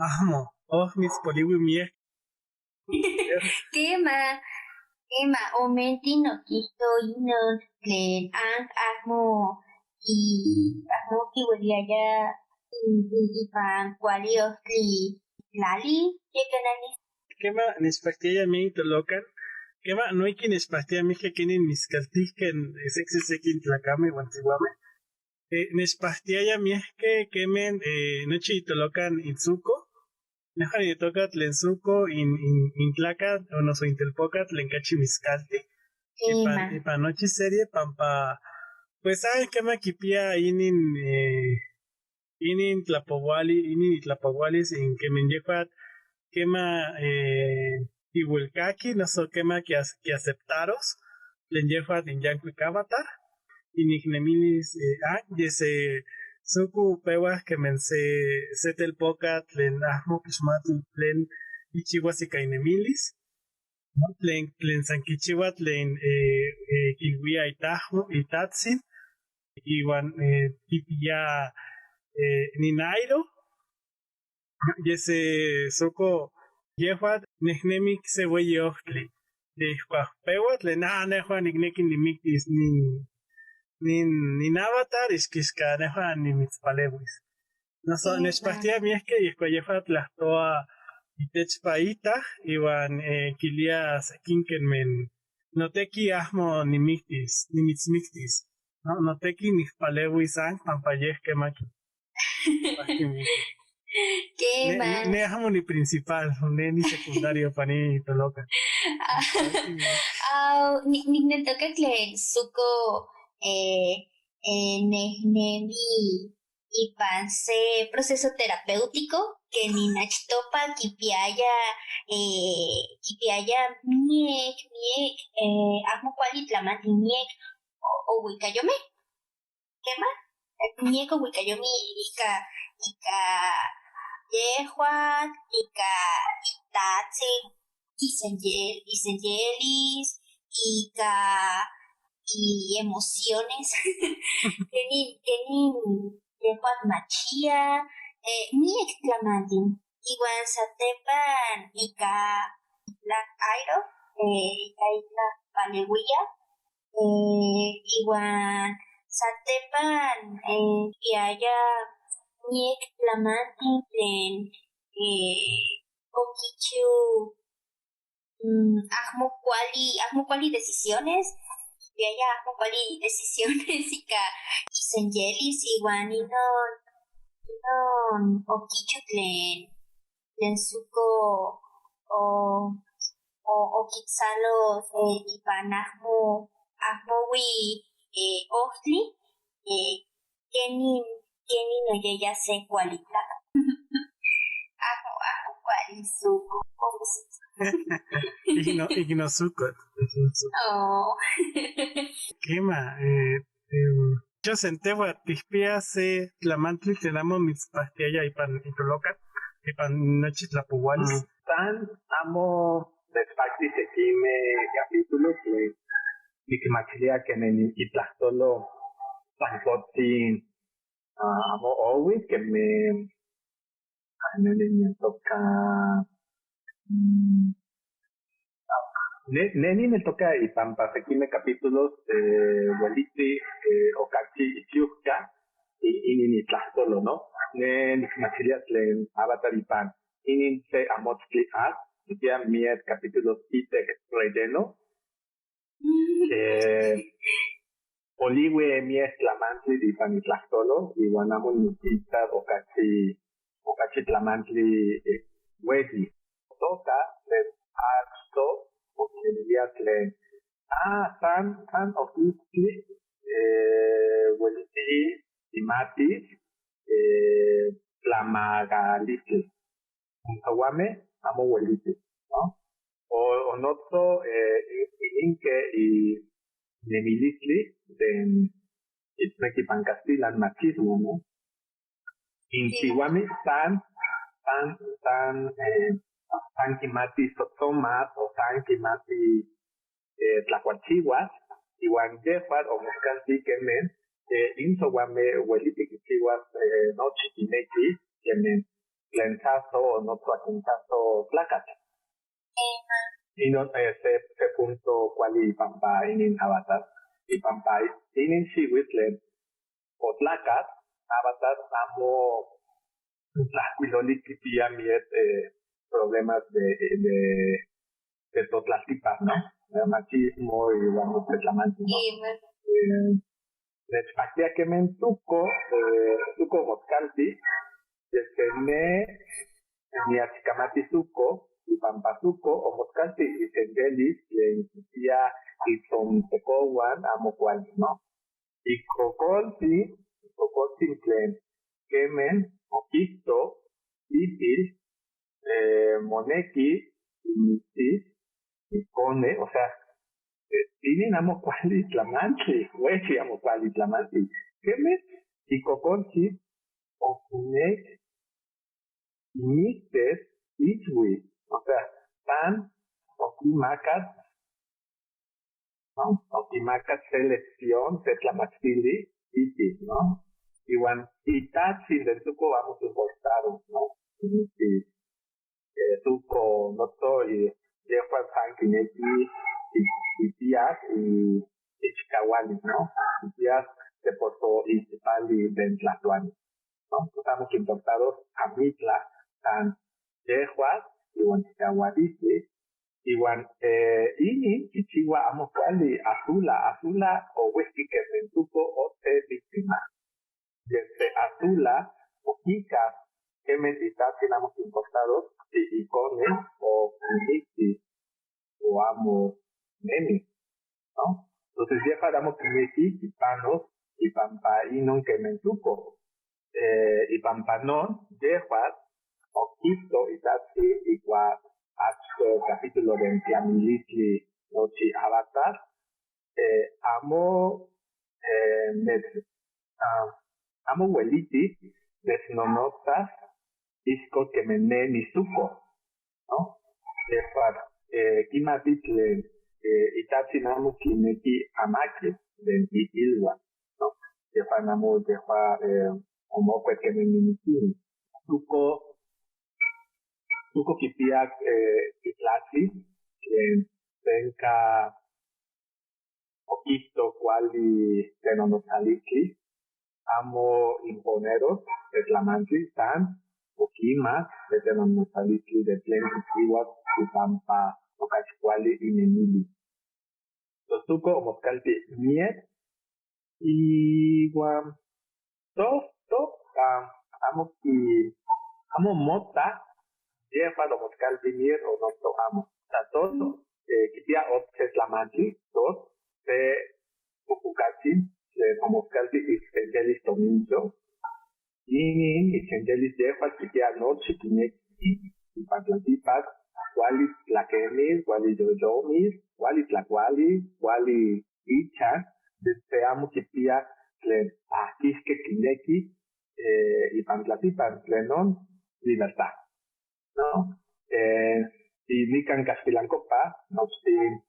ahmo, oh, mitzpoliui miec. Quema, quema, omenti noquihto inon tlen anc ahmo, y ahmo quiueliaya, y, y, ipan cuali ohtli tlali, ye quema ni- Quema, nechpactiaya miec tolocan. Quema, noihqui nechpactia miec quenin miscaltihque, eh, sec-, sec-, sequin tlacame iuan siuame. Eh, nechpactiaya miec quemen, eh, nochi itolocan in suco. Nehuan nitoca tlen suco in, in, in tlacatl, o noso in telpocatl tlen cachi miscalti. Ipan, ipan nochi serie, pampa, pues, ah, quema quipia inin, eh, inin tlapouali-, inin itlapoualis in quemen yehuatl quema, eh, quiuelcaqui, noso quema quias-, quiaceptaros tlen yehuatl in yancuic avatar, y nihnemilis, eh, ah, yese suco peuac quemen se, se telpocatl tlen ahmo quixmati tlen quichiuas ica inemilis, ¿no? Tlen, tlen san quichiua tlen, eh, eh, quiluia itahmo, itatsin, iuan, eh, quipia, eh, ninairo, yese suco yehuatl nehnemic se ueyi ohtli. Ihcuac peua tlen, ah, nehuan nicnequi nimictis nin, nin, nin avatar, ixquixca nehuan nimitzpaleuis. Noso, nechpactia miec ihcuac yehuatl tlahtoua itechpa itah, iuan, eh, quilia sequin quemen, notequi ahmo nimictis, nimitzmictis. No, notequi nihpaleuis anc, pampa yeh quema qui-, quema. Ne, ne ahmo niprincipal, ne nisecundario pa nitoloca. Ah, ni, nicneltoca tlen suco, eh, eh, nehnemi ipan se proceso terapéutico, quenin achtopa quipiaya, eh, quipiaya miec, miec, eh, ahmo cuali tlamantli, miec o, ouicayomeh. Quema, miec ouicayomeh ica, ica yehuatl, ica itatsin, isenyel-, isenyelis, ica iemociones. Quenin, quenin yehuatl machia, eh, miec tlamantli. Iuan satepan ica itlah airo, eh, ica itlah paleuia, eh, iuan satepan, eh, quipiaya miec tlamantli tlen, eh, oquichiu, mm, ahmo cuali, ahmo cuali decisiones, quipiaya ahmo cuali decisiones ica isenyelis, iuan inon, inon oquichiu tlen, tlen suco o, o, oquitzalos, eh, ipan ahmo, ahmo wi, eh, ohtli, eh, quenin, quenin oyeya se cuali tlacatl. Ahmo, ahmo cuali suco, pobrecito. Igno-, ignosuco. Oh. Quema, eh, em, yo sentehua, ticpia se tlamantli tlen amo mitzpactiaya ipan itolocan, ipan nochi tlapoualis. Mm. San amo nechpacti sequimeh capítulos, eh, nicmachilia quemen itlahsolo san cotzin, ah, amo oui, quemen, ah, neh nineltoca, mm, neh, neh nineltoca ipan pa sequimeh capítulos, eh, uelitis, eh, ocachi icyuhca, i-, inin itlahsolo, ¿no? Neh nicmachilia tlen avatar ipan inin se amotztli atl, quipia miec capítulos itec relleno, eh, poliui miec tlamantli ipan itlahsolo, iuan amo niquita ocachi, ocachi tlamantli, eh, ueyi. Toca tlen achto, oquinilia tlen, ah, san, san oquitzqui, eh, ueliti timatis, eh, tlamacalistli. N siuameh amo uelitih, ¿no? O, o noso, eh, i-, ininque i nemilistli tlen quitusnequi ipan castilan machismo, ¿no? N siuameh san, san, san, eh, san quimati tzotzoma o san quimati eh, tlacualchiuas, iuan yehuatl omoscalti queme eh, in souame ueliti quichiuas eh, nochi quinequi queme tlen sahso o nochi tlen sahso tlacatl. Inon eh, se, se punto cuali ipampa inin avatar, ipampa inin xiuitl tlen o tlacatl, avatar amo tlahcuiloli quipia miel eh, problemas de, de, de totlaltipan, ¿no? De machismo y vamos de tlamantli, ¿no? Eh, nechpactia queme tuco, eh, tuco moscalti, desde ne niachicamati tuco, ipampa tuco o moscalti y sendelis, y en quipia y son tecohuan, amo cuali, ¿no? Icocoltzi, icocoltzi tlen queme oquihto, ipil, eh, monequi, initzis, icone, o sea, eh, inin amo cuali tlamantli, uechi amo cuali tlamantli. Queme, icocoltzi, oquinec, nictes, itzui, o sea, san, oquimacas, ¿no? Oquimacas se lección, se tlamachtili, itzui, ¿no? Iuan itahtzin den tuco amo quimportaro, ¿no? Quinequi eh, tuco noto y yehuan san quinequi y, y tias y, y chicauali, ¿no? Y tias se porto y chipali den tlahtuani, ¿no? Pues amo quimportaros amitla, san yehuan iuan chicaualistli, iuan eh, inin quichiua amo cuali, Azula, Azula o uehqui queme tuco o se víctima. Desde Azula, o quizás, queme itahtzin amo quimportaros, si icone o quiniqui o amo nemi, ¿no? Entonces, yehuan amo quinequi quipanos ipampa inon queme tuco. Eh, ipampa non, yehuan, oquihto itahtzin icuac achto capítulo de Tlamilistli nochi avatar, eh, amo, eh, nech-, ah, amo ueliti nechnonotzas isco queme ne nituco, ¿no? Yehuan, eh, quimati tlen, eh, itahtzin amo quinequi amaquis den ipiluan, ¿no? Yehuan amo, yehuan, eh, omocuetz queme niniquini. Tuco, tuco quipia, eh, itlahtzi, tlen tenca oquihto cuali tenonotzalistli, amo imponeros de tlamantli, san oquima de tenonotzalistli de tlen quichiuas ipampa ocachi cuali inemili. Tos tuco omoscalti miel, iuan tos, tos, ah, amo qui-, amo mota, yehuan omoscalti miel o noso amo. Sa tos, eh, quipia otse tlamantli, tos, se upucatzi, tlen omoscalti isendelis tomincho. Inin isendelis yehuan quipia nochi quinequi ipan tlaltipan, cuali tlaquemis, cuali yoyomis, cuali tlacuali, cuali icha, desde amo quipia tlen ahquisque quinequi, eh, ipan tlaltipan, tlenon libertad, ¿no? Eh, y nican caxtilancopa, nochtin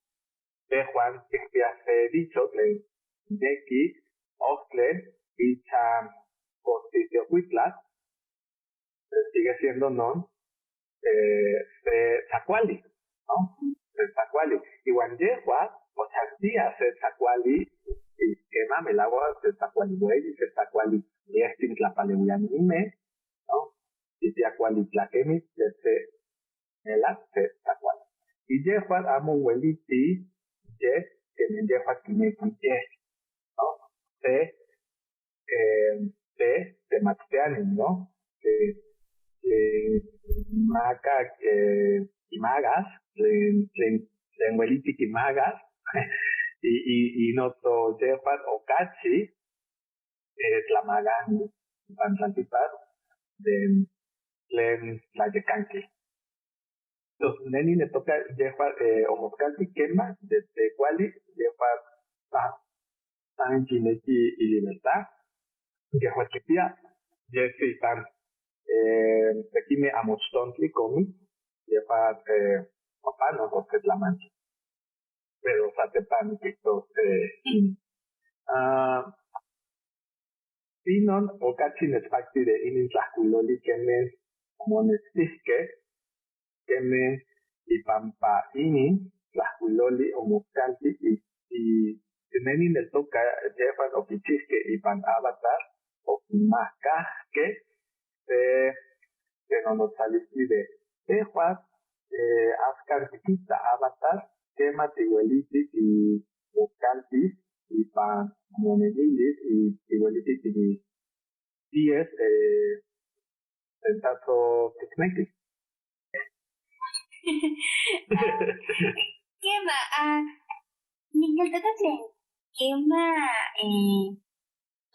tehuan ticpiya se dicho tlen quinequi, ojtli, icha, costitucuitla, sigue siendo non, eh, se tlacuali, ¿no? Se tlacuali. Iuan yehuan ochantia se tlacuali, y quema, melauac, se tlacuali ueyi, se tlacuali yehtin tlapaleuianime, ¿no? Quipia cuali tlaquemis, se, se, melac, se tlacuali. Y yehuan amo ueliti, yeh, queme yehuan quinequi yeh, ¿no? Se, eh, se, se temachtiani, ¿no? Se, se maca, eh, quimagas, tlen, tlen, tlen ueliti quimagas, y, y, y noso yehuan ocachi, eh, tlamagani ipan tlaltipan den tlen tlayecanqui. Tos, ne nineltoca yehuan, eh, omoscalti quema, desde cuali, yehuan, ah, san quinequi ilibertad, yehuan quipia, yeh ipan, eh, sequimeh amochtontli comi, Yehua, eh, papá no, porque tlamantli. Pero satepan niquihtos, eh, ah, inon ocachi nechpacti de inin tlahcuiloli queme monechtihque, queme ipan pa inin tlahcuiloli omoscalti y, y ne nineltoca yehuan oquichihque ipan Avatar, oquimacahque se, se nonotzalistli de tehuan, eh, axcan tiquita Avatar, quema tiueliti timoscaltis ipan monemilis y tiueliti tinipias, eh, tlen taso ticnequi. Quema, ah, niqueltoca tlen quema, eh,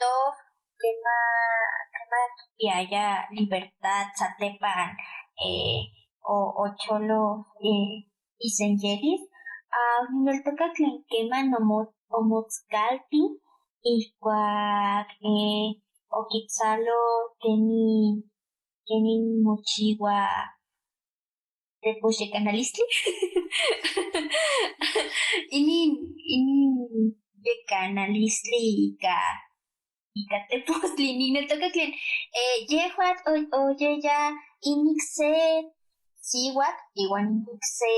toj, quema, quema quipiaya libertad satepan, eh, o, ocholo, eh, isenyelis, ah, niqueltoca tlen quema nomo-, omoscalti, ihcuac, eh, oquitzalo queni, queni mochiua tepox yecanalistli. Inin, inin yecanalistli ica, ica tepostli, niqueltoca tlen, eh, yehuatl o, oyeya inic se sihuatl iuan inic se,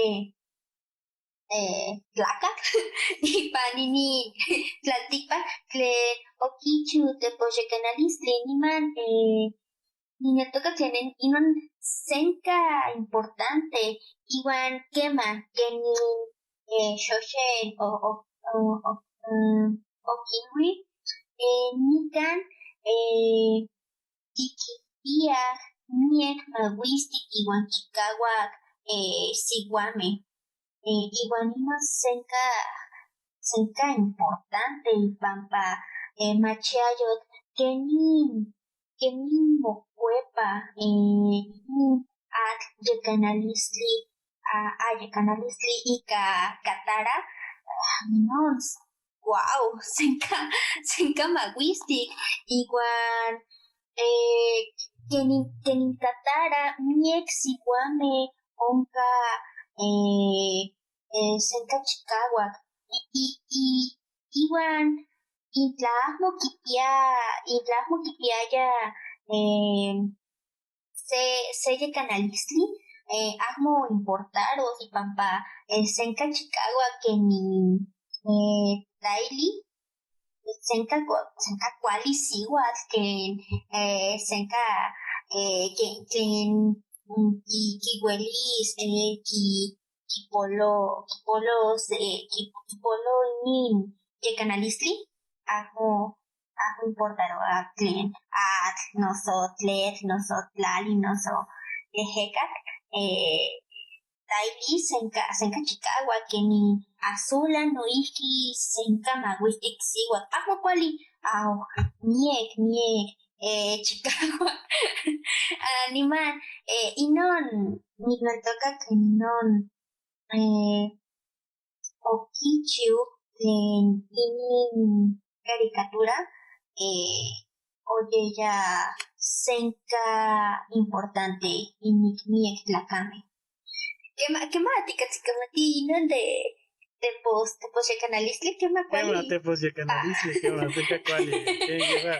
eh, tlacatl ipan inin tlalticpac tlen oquichiu tepox yecanalistli, niman, eh, niqueltoca tlen inon senca importante, iuan quema, queni, eh, xoxen o, o, o, o, mm, oquilui, eh, nican, eh, tiquipia miec maguistic iuan chicahuac, eh, siuameh. Eh, iuan inon senca, senca importante, pampa, eh, machiayotl quenin, quenin mocuepa, eh, nin atl yecanalistli, ah, ah, yecanalistli ica Katara, ah, inon, guau, senca, senca maguistic, iuan, eh, quenin, quenin Katara, miec siuameh onca, eh, eh, senca chicahuac, y, y, y, iuan, y tla ahmo quipia, y tla ahmo quipiaya, eh, se, se yecanalistli, eh, ahmo importaros, y pampa, eh, senca chicahuac queni, eh, taili, senca cua-, senca cuali sihuatl, quen, eh, senca, eh, quen, quen, mm, qui-, quiuelis, eh, qui-, quipolo-, quipolos, eh, qui-, quipolo inin yecanalistli, ahmo, ahmo importaroa tlen atl, noso tletl, noso tlali, noso, eh, ehecatl, eh, taili senca, senca chicahuac, queni Azula noihqui senca maguistic sihuatl. Ahmo cuali, au, miec, miec, eh, chicahuac. Ah, niman, eh, inon, niqueltoca tlen inon, eh, oquichiu tlen inin caricatura, eh, oyeya senca importante inic miec tlacameh. Quema, quema, ticatzicamatih inon de, de pos-, de posyecanalistli, quema, cuali. Quema, de posyecanalistli, quema, senca cuali, eh, quema,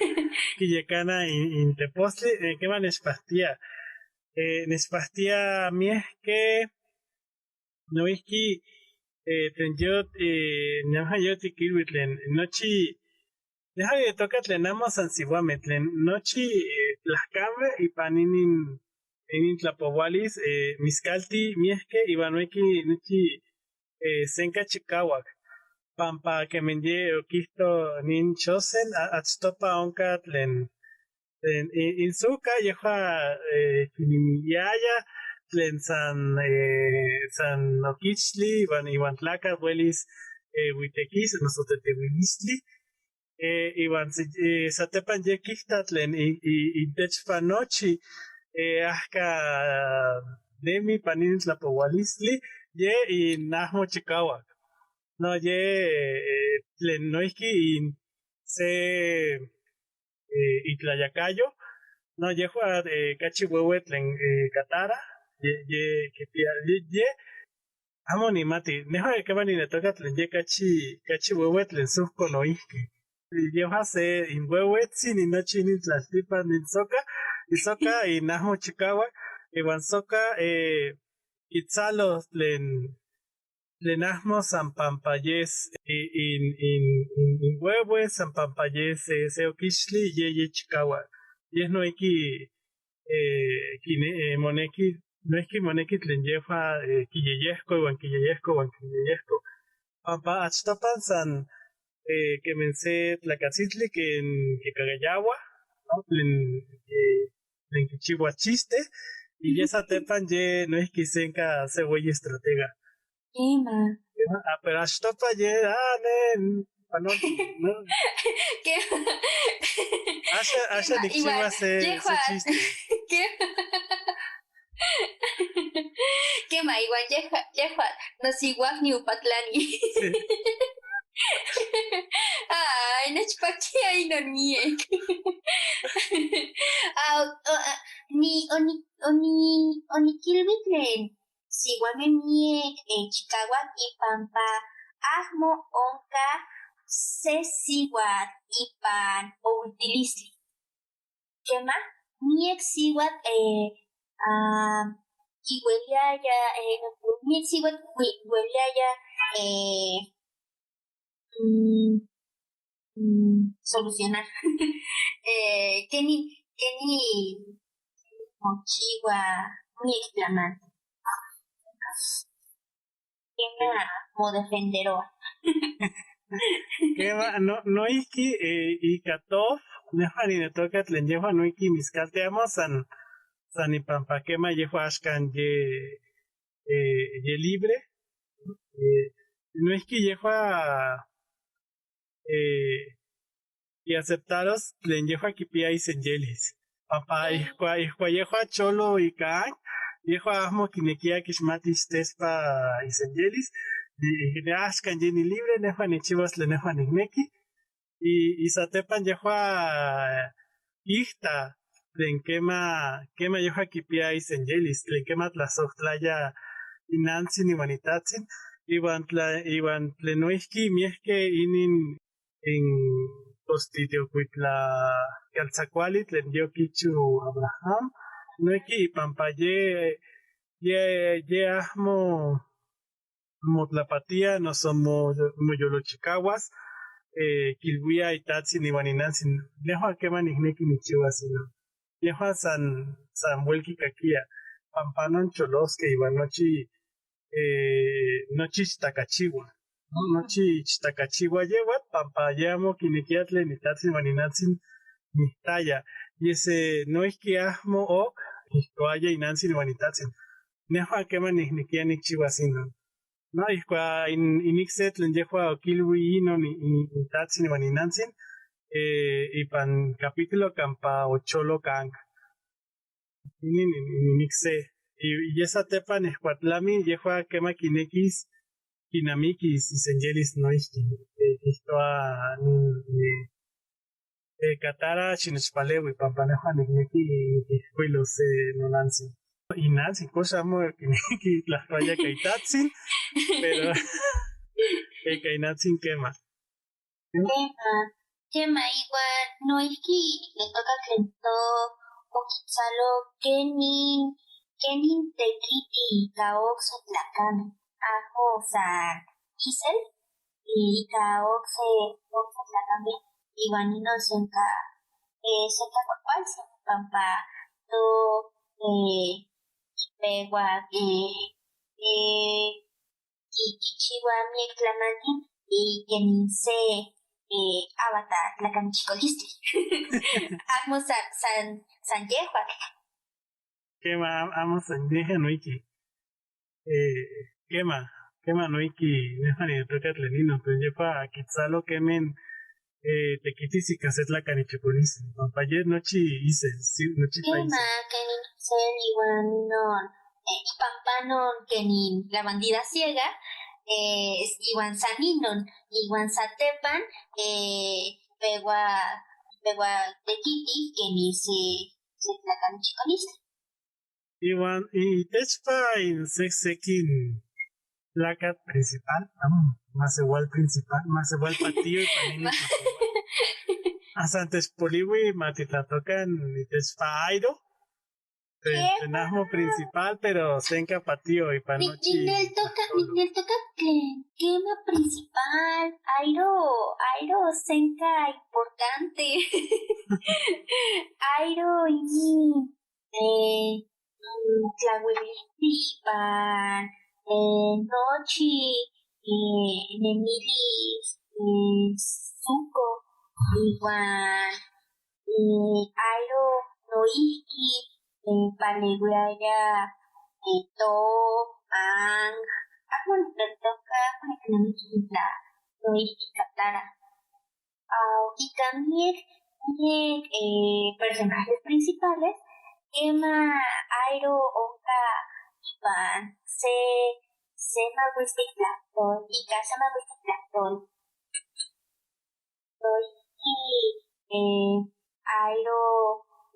quiyecana in, in tepostli, eh, quema nechpahtia. Eh, nechpahtia miehque, noihqui, eh, tlen yot-, eh, neha yotiquilui tlen nochi, neha yetoca tlen amo san siuameh, tlen nochi, eh, tlacameh ipan inin, inin tlapoualis, eh, miscalti miehque, iuan noihqui nochi, eh, senca chicahuac. Pampa quemen ye oquihto nin Chosen, a-, achtopa onca tlen tlen in, in Zuko yehua, eh, quinimiyaya tlen san, eh, san oquichtli, iuan, iuan tlacatl uelis, eh, uitequis, noso teteuilistli. Eh, iuan si-, eh, satepan yeh quita tlen i-, i-, intechpa nochi, eh, ahca nemi ipan inin tlapoualistli, yeh in ahmo chicahuac. No, yeh, eh, tlen noihqui in se eh, itlayacayo. No, yehua, eh, cachi ueue tlen, eh, Katara, Ye, ye quipia, ye, ye, amo nimati. Nehua quema nineltoca tlen ye cachi, cachi ueuetl tlen suhco noihqui. Yehua se in ueuetzi, nin nochi nin tlaltipan, nin soca, y soca, y nahmo chicahuac, iuan soca, eh, quitzalo tlen, tlen ahmo san pampa yes i-, in, in, in, in ueue, san pampa yes se, se oquixtli, ye, ye chicahuac. Yeh noihqui, eh, quine-, eh, monequi, noihqui monequi tlen yehua, eh, quiyeyehco, iuan quiyeyehco, iuan quiyeyehco. Pampa achtopan san, eh, quemen se tlacatzitli quen quicagayauah, ¿no? Tlen, eh, tlen quichiua chiste, y ye satepan ye noihqui senca se ueyi estratega. Quema. Ah, pero achtopan ye, ah, ne, pano, no. Quema. Axa, axa quema, nicchiua iuan se, se yehua chiste. Quema. Quema, iuan yehua, yehua nosiuau niupatlani. Sí. Ay, nechpactia inon miec. Ah, o-, o-, ah, ni-, oni-, oni-, oniquilui tlen siuameh miec, eh, chicahuac ipampa ahmo onca se siuatl ipan oultilistli. Quema, miec siuatl, eh, ah, quiueliaya, eh, miec siuatl qui-, quiueliaya, eh, mm, mm, solucionar. Eh, queni, queni mochiua miec tlamantli. Quema, modefenderoa. Quema, no, noihqui, eh, ica tof, nehua nineltoca tlen yehua noihqui miscalti amo san, san ipampa quema yehua axcan ye, eh, ye libre, eh, noihqui yehua, eh, quiaceptaros tlen yehua quipia isenyelis. Pampa ihcua, ihcua yehua cholo ica an, yehua ahmo quinequia quixmatis tespa isenyelis, y, y axcan ye nilibre, nehua nichiuas tlen nehua nicnequi, y, y satepan yehua quihta tlen quema, quema yehua quipia isenyelis, tlen quema tlasohtlaya inantzin iuan itatzin, iuan tla-, iuan tlen noihqui miehque inin in Tostitiotcuitlaquetzaltzacuali tlen ye oquichiu Abraham, noihqui ipampa ye, ye, ye ahmo motlapatia noso mo-, moyolochicauas, eh, quiluia itatzin iuan inantzin, nehua quema nicnequi nicchiuas inon. Yehua san, san uel quicaquia, pampa non cholosque iuan nochi, eh, nochi ichtacachiua, ¿no? Nochi ichtacachiua yeuatl, pampa ye amo quinequia tlen itatzin iuan inantzin nihtaya. Yese noihqui ahmo oc quihtoaya inantzin iuan itatzin. Nehua quema nicnequia nicchiuas inon. No, ihcua in, in ic se tlen yehua oquilui inon i-, i-, itatzin iuan inantzin, eh, ipan capítulo campa ocholo canca. Inin in, in, in ic se. Y, y ye satepan ihcua tlami, yehua quema quinequis quinamiquis isenyelis noihqui. Eh, quihtoua, mm, eh, eh, Catara, xinechpaleui, pampa nehua nicnequi niquihcuilos, eh, nonantzin. Inantzin, cox amo quinequi tlahtoaya ica itatzin, pero ica inantzin quema. Quema, quema, iuan noihqui nicneltoca tlen to-, oquitzalo quenin, quenin tequiti ica ocse tlacame, amo san isel, ica ocse, ocse tlacame, iuan inon senca, eh, senca cuacualtzi, pampa to, eh, quipeuac, eh, eh, qui-, quichiua miec tlamantli, y quenin se, eh, abatl tlacanichicolistli. Amo san, san, san yehuatl. Quema, am-, amo san yehuatl noihqui. Eh, quema, quema noihqui, nehua niyetoca tlen inon, pero yehua quitzalo quemen, eh, tequitis ica se tlacanichicolistli, pampa yeh nochi isel, sí, nochi quema, isel. Quenin isel iuan inon, eh, pampa non quenin la bandida ciega, eh, iuan san inon, iuan satepan, eh, peua, peua tequiti quenin se, se tlacanichicolistli. Iuan itechpa in sehsekin tlacatl principal, amo, mas igual principal, mas igual patio y panini. Hasta techpoliui ma titlatocan itechpa Airo. Tlen ahmo principal, pero senca patio y pa nochi. Nicneltoca, nicneltoca tlen quema principal. Airo, Airo senca importante. Airo y eh, mm, tlauilihti ipan, eh, nochi, eh, nemilis, eh, suco, iuan, eh, Airo noihqui, eh, paleuiaya, eh, to, an, ahmo nicneltoca, ahmo nicnamiki tla noihqui catara. Ah, ica miec, miec, eh, personajes principales, quema Airo onca ipan se, se mahuistic tlahtol, ica se mahuistic tlahtol. Noihqui, eh, Airo,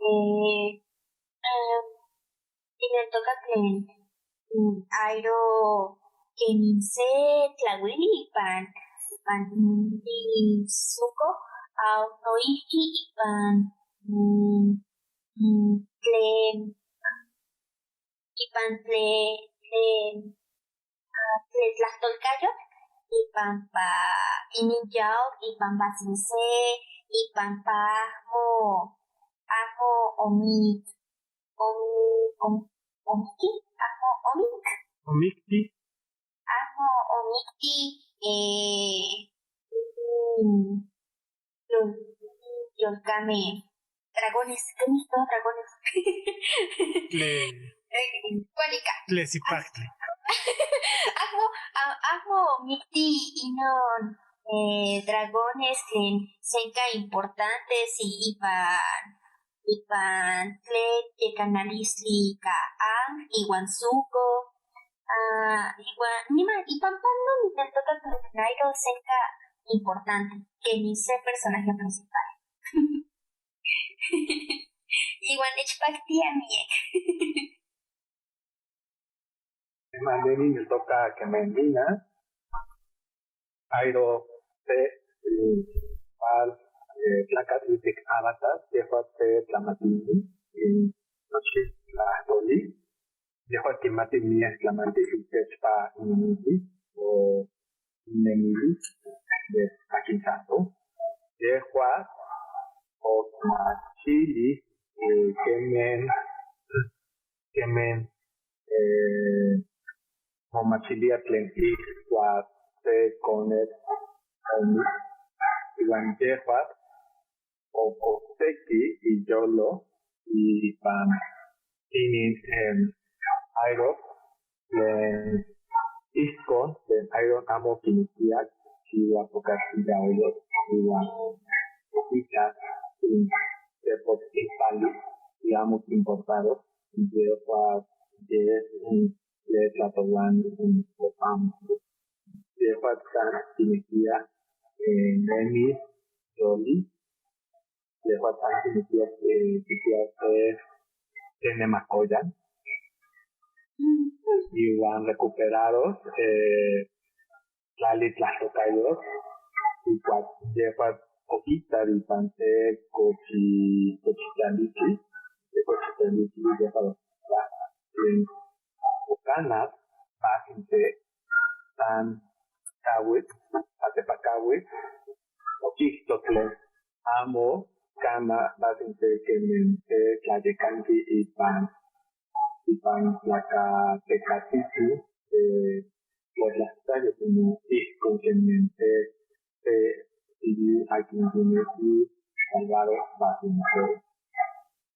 eh, em, Nicneltoca tlen, mm, Airo quemin se tlauili ipan, ipan, mm, suco, ah, noihqui ipan, mm, mm, tlen, ipan tlen, tlen, ah, tlen tlahtolcayotl, ipan pa inin yautl, ipan pa sese, ipan pa ahmo, ahmo omi-, omi-, om-, omicti, ahmo omic. Omicti. Ahmo omicti, eh, mm, yol-, yolcameh, dragones, quenih to dragones. Tlen, eh, cualica. Tlen sipactli. Ahmo, a-, ahmo omicti inon, eh, dragones tlen senca importantes y ipan ipan tlen yecanalistli ica an iuan suco, ah, iuan niman ipan pan no nicneltoca tlen Airo senca importante, quemin se personaje principal. Iuan nechpactia miec. Quema neh nicneltoca quema Mina, Airo se, mm, cual, eh, tlacatl itic avatar, yehua se tlamatini, mm, nochi tlahtoli, yehua quimati miyac tlamantli itechpa inemilis o nemilis de aquin santo. Yehua oquimachili, eh, quemen quemen, eh, momachilia tlen ihcuac se conetl omic, iuan yehua oc-, ocsequi iyolo ipan inin, em, Airo, tlen ihcon tlen Airo amo quinequia quichiua, ocatziya oyotl, iuan ica in tepotzintali, y amo quimportaro yehua, yeh, mm, tlen tlatoani, mm, o amo. Yehua san quinequia, eh, nemi yoli, yehua san quinequia, eh, quipias se, se nemacoyan. Iuan recuperaros, eh, tlali tlahtocayotl, icuac yehua oquitac ipan se cochi-, cochitlalistli, se cochitlalistli yehua tlen ocanas, más in se san cahuitl, atepacauitl, oquihto tlen amo cana, más in se quemen se tlayecanqui ipan ipan tlacatecatzitzin, eh, tlen tlahtlayo, sino ihcon quemen se, se, sivil aquin quinequi salvaro Basilio.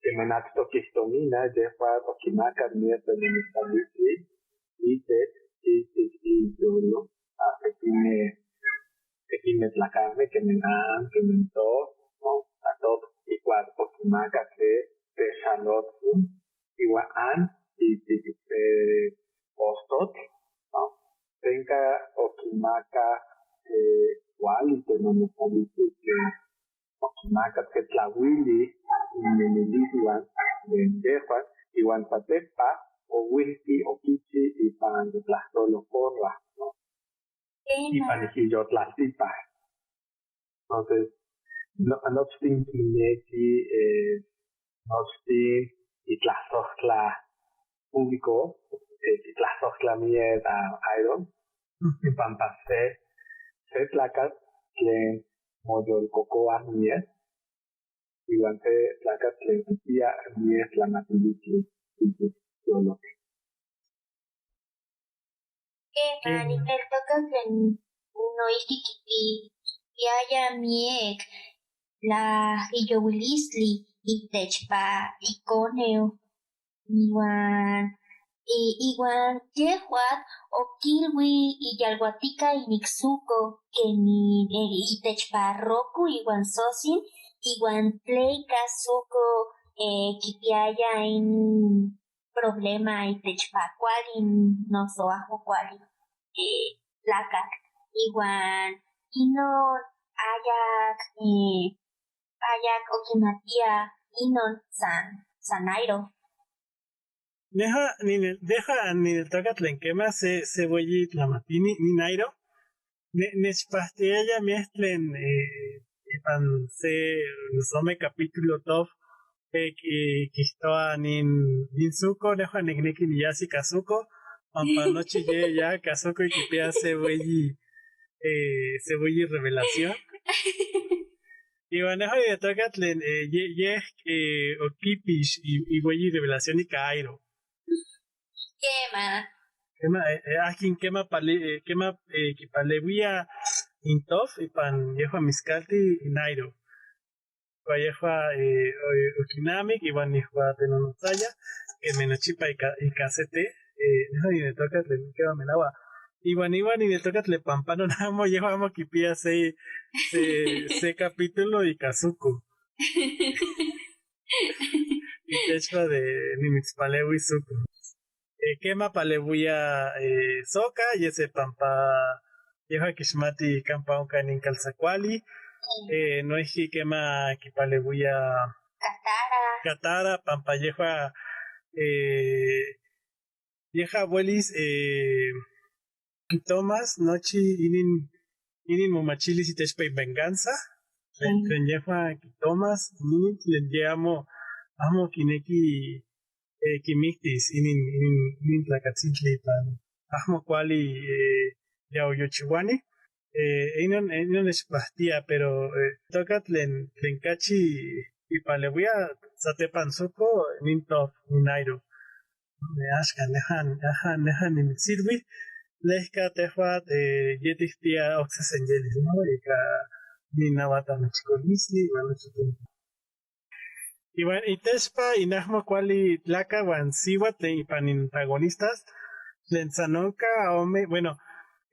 Quemen acto quihto Mina, yehua oquimacac miyac tlen nemitalistli, itech, itech iyolo, a sequimeh, sequimeh tlacameh, quemen an, quemen to, no, a to, icuac oquimacac se, se xalotzin, iuan an, i, i, i, eh, ostotl, no? Senca oquimaca, eh, cuali tlen nemitalistli, tlen oquimaca se tlauili inemiliswan de yehuan, iuan satepa ouilti oquichi ipan itlahtolou Corra, ¿no? Ipan iyotlaltipa. Entonces, no, nochtin quiniqui, eh, nochtin itlahtzohtla público, eh, itlahtzohtla miel, ah, Iron, ipan pa se, se tlacatl tlen moyolcocoa miel, iuan se tlacatl tlen quipia miel tlamatilistli. Quema, niqueltoca tlen noihqui quipiaya miec tlaihiyouilistli itech pa iconeu. Iuan, i-, iuan yehuatl oquilui iyalhuatica inic Zuko queni, eh, itech pa Roku iuan Sosin, iuan tleca Zuko, eh, quipiaya inin problema itech pa cuali noso ahmo cuali, eh, tlacatl. Iuan inon ayac, eh, ayac oquimatia inon san, san Iroh. Neha, nine-, neha nineltoca tlen quema se, se ueyi tlamatini nin Iroh. Ne-, nechpahtiaya miec tlen, eh, ipan se, ome capítulo Toph, eh, qui-, quihtoua nin, nin Zuko, neha nicniqui niyas ica Zuko, pampa nochi ye ya ica Zuko y quipia se ueyi, eh, se ueyi revelación. Iuan neha nineltoca tlen, eh, ye-, yeh, eh, oquipix i-, iueyi revelación ica Iroh. Quema. Quema, eh, eh, aquin quema pale-, eh, quema, eh, quipaleuia in Toph ipan yehua miscalti in Iroh. Cua yehua, eh, o-, oquinamic iuan yehua tenonotzaya, queme nochipa ica, ica se te, eh, neha nineltoca tlen quema melahuac. Iuan, iuan nineltoca tlen pampa non amo, yehua amo quipia se, se, se capítulo ica Zuko. Itechpa de nimitzpaleui Zuko. Eh, quema paleuia, eh, Sokka, yese pampa yehua quixmati campa onca nin calzacuali. Eh, noihqui quema quipaleuia Katara. Katara, pampa yehua, eh, yehua uelis, eh, quitomas nochi inin, inin momachilis itechpa in venganza. Tlen, tlen yehua quitomas, inin tlen ye amo, amo quinequi, eh, quimictis inin, inin, inin tlacatzintli ipan ahmo cuali, eh, ya oyochiuani. Eh, inon, inon nechpahtia, pero, eh, toca tlen, tlen cachi quipaleuia satepa Zuko, nin Toph, nin Iroh. Axca neha, neha, neha nimitzilui, tlehca tehua, eh, ye ticpia oc se senyelis, ¿no? Ica nin nauatamachicolistli, iuan nochi tlen. Iuan itechpa in ahmo cuali tlaca uan siuatl tlen ipan in antagonistas, tlen san onca ome, bueno,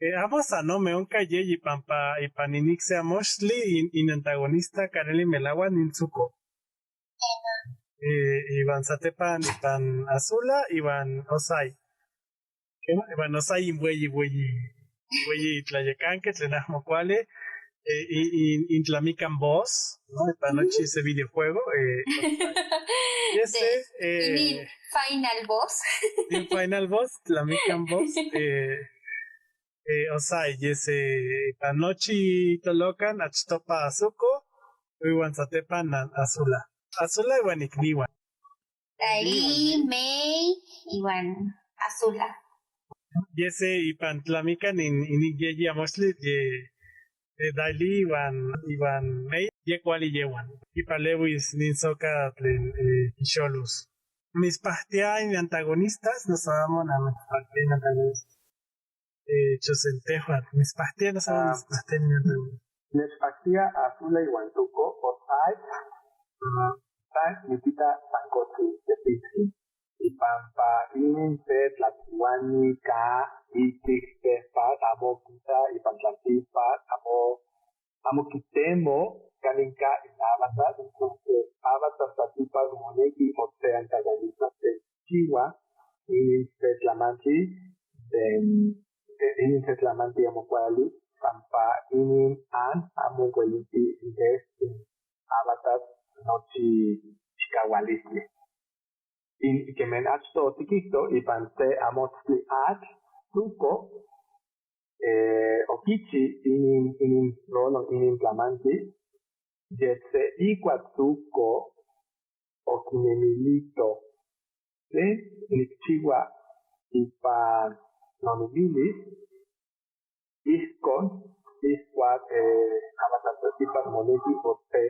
eh, amo san ome, onca yeyi pampa ipan in ic se amoxtli in, in antagonista careli melahuac nin Zuko. Eh, iuan satepan ipan Azula iuan Ozai. Quema, iuan Ozai in ueyi, ueyi, ueyi tlayecanqui tlen ahmo cuali, eh, in, in, in tlamican boss, ¿no? Ipan nochi se videojuego, eh, yese, eh, inin final boss. Nin final boss, tlamican boss, eh, eh, Ozai, yese ipan nochi tolocan achtopa Zuko, iuan satepan Azula. Azula iuan icniuan. Dairy, Mei, iuan Azula. Yese ipan tlamican in, in yeyi amoxtli, ye, eh, Dairy iuan, iuan Mei, ye cuali yehuan. Quipaleuis nin Sokka tlen, eh, quixolus. Mitzpahtia in antagonistas, noso amo namitzpahtia in antagonistas. Eh, chosen tehuatl, mitzpahtia, noso amo mitzpahtia in antagonistas. Nechpahtia Azula iuan Zuko, Ozai, ah, san nikita san cochi tepitzin. Ipan pa inin se tlacuani ca itic tehpa, amo quita ipan tlaltipa, amo, amo quitemo canin ca in avatar, entonces avatar tlaltipa monequi o se antagonista se quichiua inin se tlamantli, de, de inin se tlamantli amo cuali, pampa inin an amo ueliti de avatar nochi chicaualistli. In, que Men achto otiquihto ipan se amotztli atl, Tuco, eh, oquichi inin, inin rolon, inin tlamantli, yeh se icuac Tuco oquinemilito tlen nicchiua ipan nonemilis, ijcon, ihcuac, eh, amatlahtlatzipas moneki o te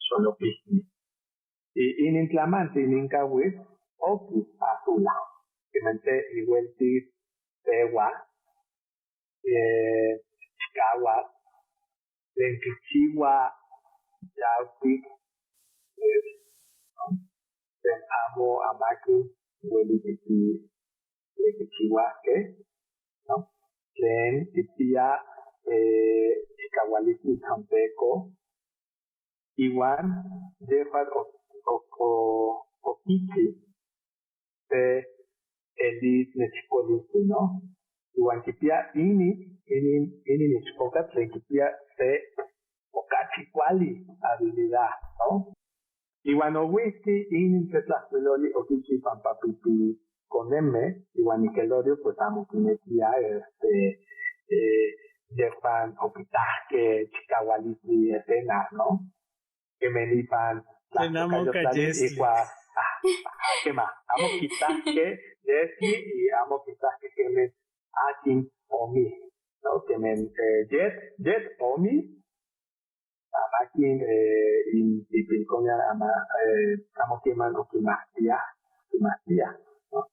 xolopihti. Y inin tlamantli nin cauitl oquis ahsula. Quemente niueltis peua, eh, chicauac, tlen quichiua yautic, eh, tlen amo amaquin ueli quichi-, tlen quichiuahque, no? Tlen quipia, eh, chicaualistli tzonteco, iuan yehuatl o-, o-, o-, oquichi se elis nechcocolistli, no? Iuan quipia inin, inin, inin ichpocatl tlen quipia se ocachi cuali habilidad, no? Iuan ouihqui inin se tlahcuiloli oquichi pampa pipiconeme, iuan Nickelodeon pues amo quinequia, este, eh, yehuan oquitahque chicaualistli escena, no? Queme ipan tlen amo tlahtocayotlalil cayestli. Icuac, ah, ah, quema, amo quitahque yesli y amo quitahque queme akin omi, no? Queme, eh, yet, yet omi, amaquin, eh, in, in pinconia ama, eh, amo queman oquimahtia, quimahtia, no?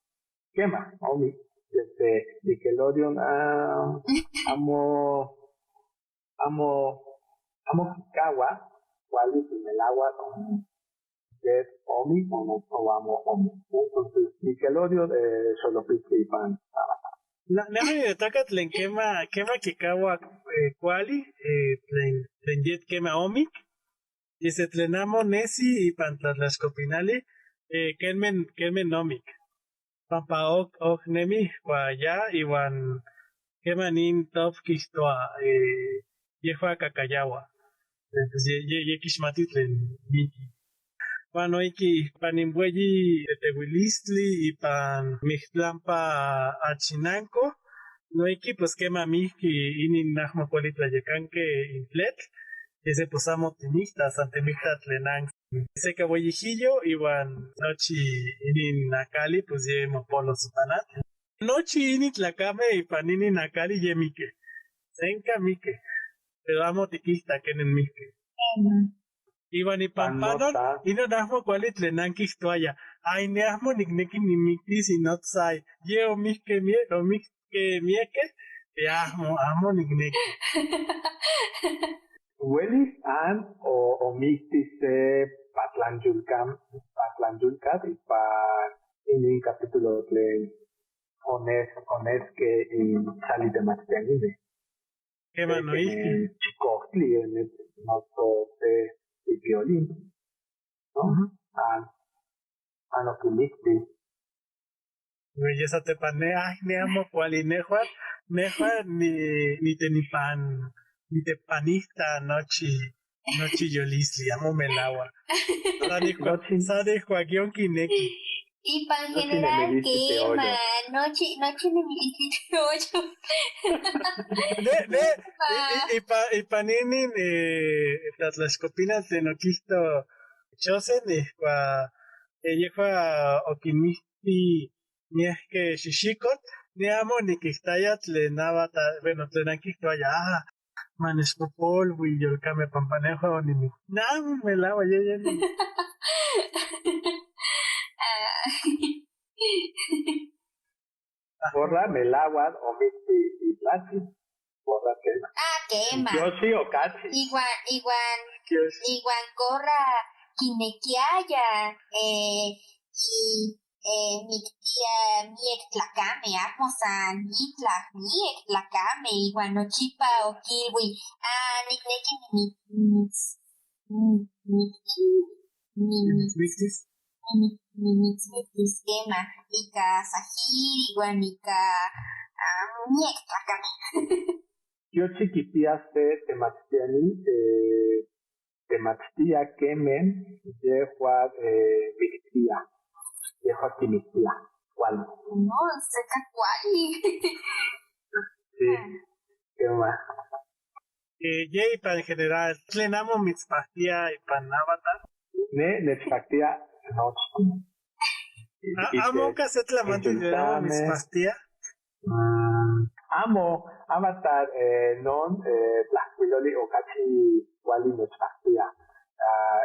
Quema, omi, desde Nickelodeon, ah, amo, amo, amo quicahua cuali si melauac o no, yeh omi o no, o amo omi. Entonces, Nickelodeon, eh, xolopitzi ipan. Na-, neh niyetoca tlen quema, quema quicahua, eh, cuali, eh, tlen, tlen yeh quema omic, y se tlen amo nesi ipan tlatlaxcopinali, eh, quenmen, quenmen omic. Pampa oc, oc nemi cuaya iuan quema nin top quihtoua, eh, yehua cacayaua. Entonces, ye, ye, ye quixmati tlen miqui. Uan noihqui ipan in ueyi teteuilistli ipan mihtlampa Achinanco, noihqui pues quema mihqui inin ahmo cuali tlayecanque in tletl, ese pues amo timihta, san timihta tlen an seca ueyihiyo iuan nochi inin nacali pues ye mopolos ipan atl. Nochi inin tlacame ipan inin nacali ye mique. Senca mique. Pero amo tiquihta quenin mique. Iuan ipan panon, inon ahmo cuali tlen an quihtoaya. Ay, neh ahmo nicnequi nimictis in notzai. Ye omique mie-, omique mieque, y ahmo, ahmo nicnequi. Uelis an o, omictis se patlan yulcam-, patlan yulcatl ipan inin capítulo tlen ones-, onesque in tlali temachtianime. Quema noihqui. Chicohtli, noso se ipiolin. No? Ujú. An, an oquimicti. Ye satepa neh, ay, neh amo cuali, nehua, nehua ni, nitenipan-, nitepanihta nochi, nochi yolistli, amo melauac. San ihcuac, nochi, san ihcuac yonquinequi. Ipan nochi general, quema, nochi, nochi nemilistli teocho. Neh, neh, i-, i-, ipa-, ipan inin, eh, tlatlaxcopina tlen oquihto Chosen, ihcuac, eh, yehua oquimihti miehque xixicotl, neh amo niquitaya tlen avata-, bueno, tlen an quihtoaya, ah, manechpopolui yolcame pampa nehua onimi-, neh amo melauac, ye, ye, ni- Ah. Porra melauac omicti itlati. Porra quema. Ah, quema. Yo sí ocachi. Iuan, iuan, yo sí, iuan Corra quinequiaya, eh, y eh, mictia miec tlacame, ahmo san itla, miec tlacame, iuan nochipa oquilui, ah, nicnequi nimi-, nimitz-, ni-, ni-, ni-, nimitzmictis, nimi-, nimitzmictis quema, ica sahil, iuan ica, ah, miec tlacame. Yo sí quipia se temachtiani, eh, temachtia quemen yehua, eh, mictia. yehua quimictia. Cuali. No, seca cuali. Sí. ¿Qué más? Eh, yeh ipan general, tlen amo mitzpahtia ipan Avatar? Ne nechpahtia nochtin. Ah, amo oncah se tlamantli tlen amo mitzpahtia? Mm, amo, Avatar, eh, non, eh, tlahcuiloli ocachi cuali nechpahtia. Ah,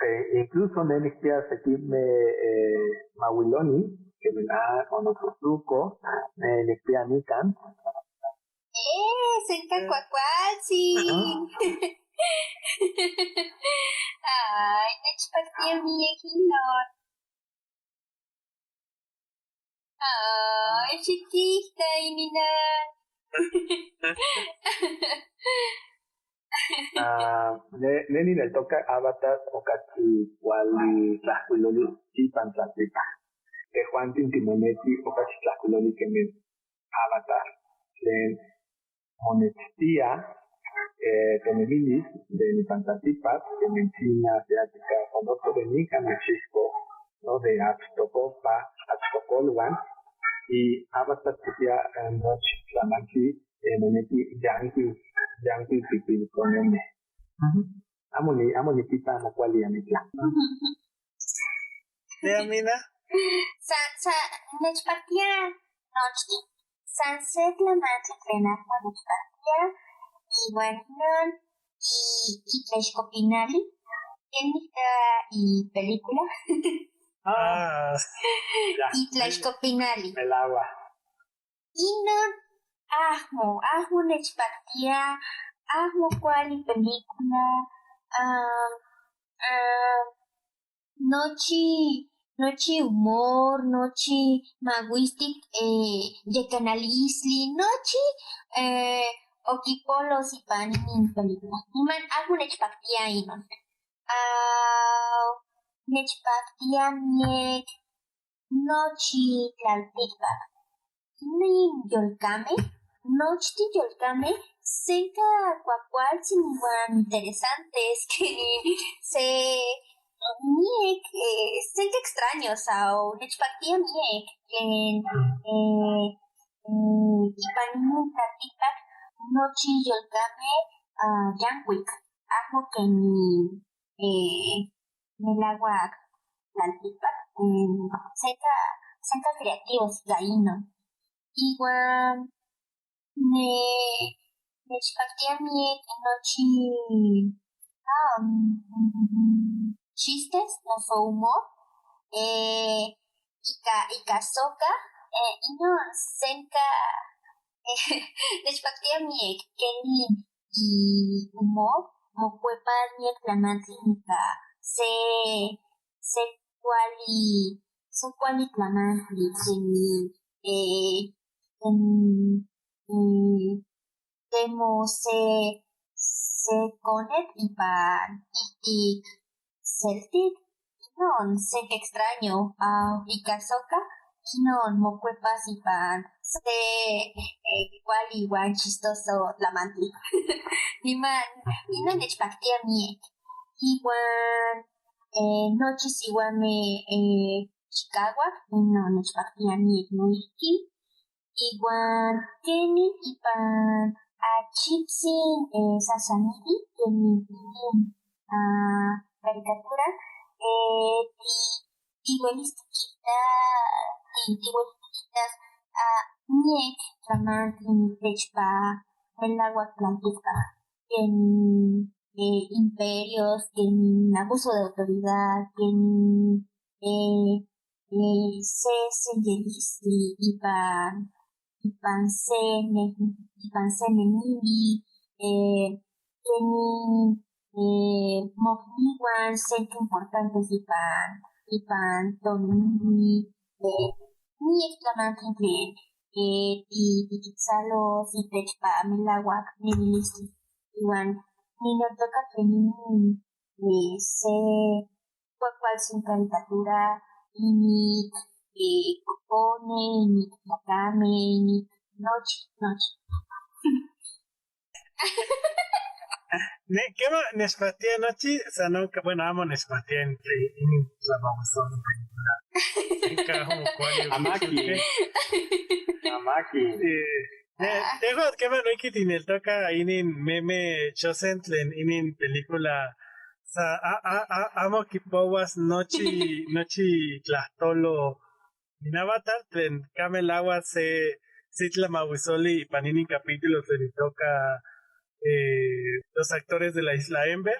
eh, incluso ne nicpia sequimeh, eh, mauiloni, que me da o no, ne nicpia nican. Eh, senca cuacualtzin. Ay, nechpactia miyequinon. Ay, chiquita, y nina. Ah, ne, ne nineltoca Avatar ocachi cuali tlahcuiloli ipan tlaltipac. Tehuantzin timonetzi ocachi tlahcuiloli quemeh Avatar, tlen monechtia, eh, tonemilis de nipan tlaltipac, quemeh China, asiática, o noso de nican México, no, de achtocopa, achcocoluan, y Avatar quipia, eh, nochi tlamantli, eh, monetzi yancuic, yancuic pipilconemeh. Amo ni, amo niquita amo cuali amitla. Te, Amina? Sa, sa, nechpactia nochtin. San se tlamantli tlen amo nechpactia, iuan inon, i, itlaixcopinali, quenih ita ipelícula. Ah, ya. Itlaixcopinali. Melauac. Inon ahmo, ahmo nechpactia, ahmo cuali película, ah, ah, nochi, nochi humor, nochi maguistic, eh, yecanalistli, nochi, eh, oquipolos ipan inin película. Niman ahmo nechpactia inon. Ah, nechpactia miec nochi tlaltipac. Inin yolcameh, nochtin yolcameh, senca cuacualtzin uan interesantes, quenih se miec, eh, senca extraños, o nechpactia miec, tlen, eh, mm, ipan inin tlaltipac, nochi yolcameh, ah, yancuic, ahmo quenih, eh, melauac tlaltipac, mm, senca, senca creativos ica inon. Iuan ne, nechpactia miec nochi, ah, mm, chistes, noso humor, eh, ica, ica soca, eh, inon senca, nechpactia miec quenih i humor mocuepa miec tlamantli ica se, se cuali, se cuali tlamantli quenih, eh, quenih, eh, temo se, se conetl ipan itic celtic, inon senca extraño, ah, ica soca, inon mocuepas ipan se, eh, cuali uan chistoso tlamantli. Niman, inon nechpactia miec. Iuan, eh, nochi siuameh, eh, chicauac, inon nechpactia miec noihqui. Iuan quenih ipan achictzin, eh, sasanili, quenih inin, ah, caricatura, eh, ti, tiuelis tiquita, ti, tiuelis tiquitas, ah, miec tlamantli nechpa melauac tlaltipac, quenih, eh, imperios, quenih abuso de autoridad, quenih, eh, eh, se seyilistli ipan, ipan se ne-, ipan se nemili, eh, quenih, eh, mocniuan senca importantes ipan, ipan tonemili, eh, miec tlamantli tlen, eh, ti-, tiquitzalos itech pa melauac nemilistli. Iuan nineltoca quenih, eh, se cuacualtzin caricatura, inic, eh, coconeh, inic tlacameh, inic nochi, nochi. Ne, quema, nechpahtia nochi, san onca, bueno, amo nechpahtia en, en, en tlamauisoli. Nunca amo cuali. Amaqui. Amaqui. Eh, ne, tehuan quema noihqui tineltoca inin meme chosen tlen inin película, sa, a, a, a, amo quipouas nochi, nochi tlahtolo in Avatar, tlen camelauatl se, se tlamauisoli ipan inin capítulo tlen itoca, eh, Los actores de la isla Ember.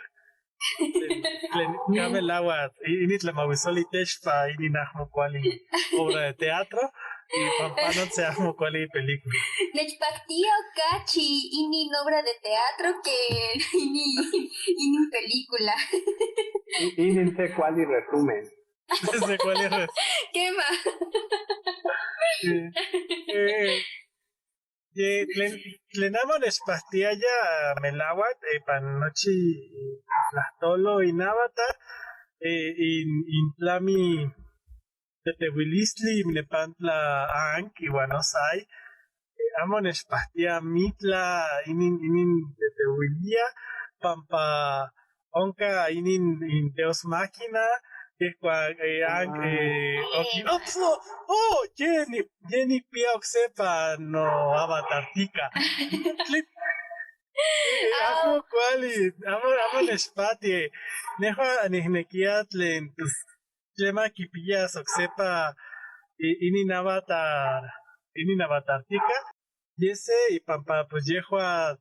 Tlen, tlen camelauatl, i-, inin tlamauisoli techpa inin ahmo cuali obra de teatro, y pampa no se ahmo cuali película. Nechpactía ocachi inin obra de teatro que inin, inin película. I-, inin se cuali resumen. Desde cuál era. Quema. Eh, eh, ye, tlen, tlen amo nechpahtiaya melauatl, eh, pan nochi tlahtolo in Avatar, eh, in, in tlami teteuilistli, nepantla Aang, iuan Ozai, eh, amo nechpahtia mitla inin, inin teteuilia, pampa onca inin in Deus Máquina, yehua, eh, Aang, eh, oqui-, oh, oh, oh, ye ni-, ye nicpia ocsepa no avatartica. Tlen, eh, amo cuali, amo, amo nechpahti. Nehua nihnequia tlen, pues, tlema quipias ocsepa i-, inin avatar, inin avatartica. Yese, y pampa, pues, yehua,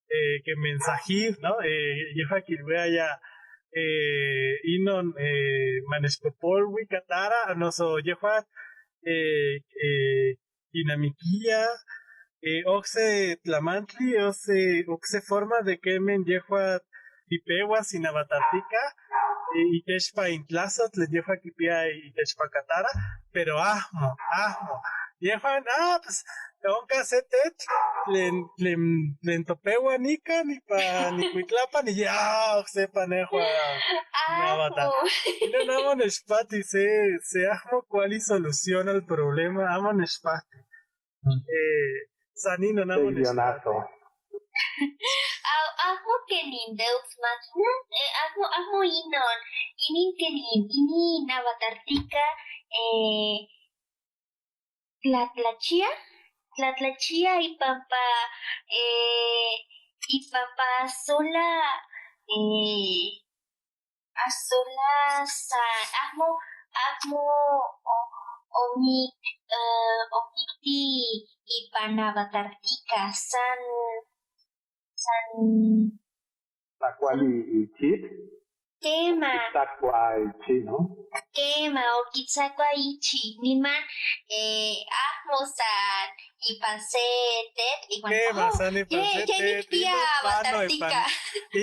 eh, que mensajir, ¿no? Eh, yehua quiluiaya, eh, inon, eh, manechpopolui Katara, noso yehua, eh, eh, quinamiquia, eh, ocse tlamantli, ocse, ocse forma de quemen yehua quipeuas in avatartica, eh, itechpa in tlazo tlen yehua quipia itechpa Katara, pero ahmo, ahmo. Yehuan, ah, pues, onca se tetl tlen, tlen, tlen topeua nican, ipan icuitlapan, y ya, ah, ocsepa nehua. Ahmo. Avatar. Inon amo nechpahti, se, se ahmo cuali solución al problema, amo nechpahti. Eh, san inon amo nechpahti. Guionazo. Ah, ahmo quenin Deus Máquina, eh, ahmo, ahmo inon, inin quenin, inin avatartica, eh, tlatlachia, tlatlachia ipampa, eh, ipampa sola, eh, a sola sa-, ahmo, ahmo o-, omic-, eh, omicti ipan avatartica, san, san Tlacual i-, ichit. Quema. Oquitzacua ichi, ¿no? Quema, oquitzacua ichi. Niman, eh, ahmo san ipan se tetl, iuan, quema, oh, san ipan ye, se ye tetl, nicpia inon pano avatartica.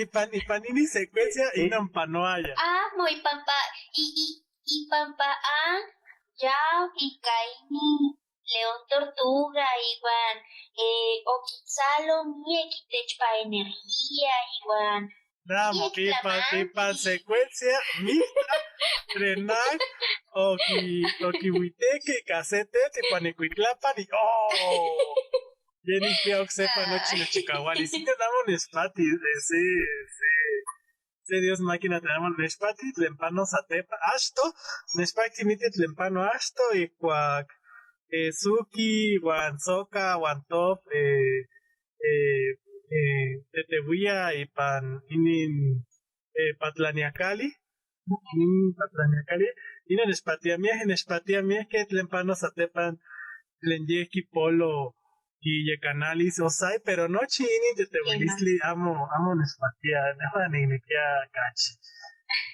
Ipan, ipan, ipan inin secuencia, eh, eh, inon panoaya. Ahmo, ipampa, i, i, ipampa Aang yau ica inin león tortuga, iuan, eh, oquitzalo miec itechpa energía, iuan, amo, miec ipan, tlamantli. Ipan secuencia, mira, Renan, oqui-, oquiuiteque ica se tetl ipan icuitlapan, y, oh, ye nicpia ocsepa nochi nochicaualis. Inon amo nechpahti, eh, se, se, se Dios Máquina tlen amo nechpahti, tlen pano satepa, axto, nechpahti miti tlen pano axto, icuac, eh, Suki, uan Sokka, uan Toph, eh, eh, eh, teteuia ipan inin, eh, patlaniacali, inin patlaniacali, inon nechpahtia miec, nechpahtia miec que tlen pano satepa tlen yeh quipolo iyecanalis Ozai, pero nochi inin teteuilistli amo, amo nechpahtia, nehua nicnequia cachi.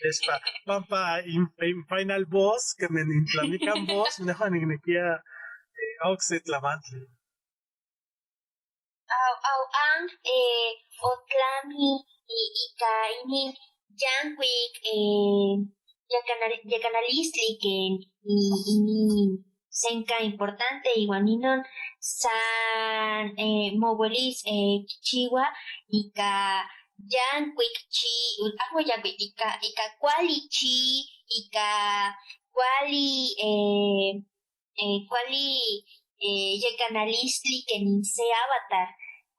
Nechpa-, pampa in, in final boss, quemen in tlamican boss, nehua nicnequia, eh, ocse tlamantli. Au, au, Aang, eh, otlami i-, ica inin yancuic, eh, yecanal-, yecanalistli que i-, inin senca importante, iuan inon san, eh, mouelis, eh, quichiua ica yancuic chi-, ahmo yancuic, ica, ica cuali chi-, ica cuali, eh, eh, cuali, eh, yecanalistli quenin se avatar.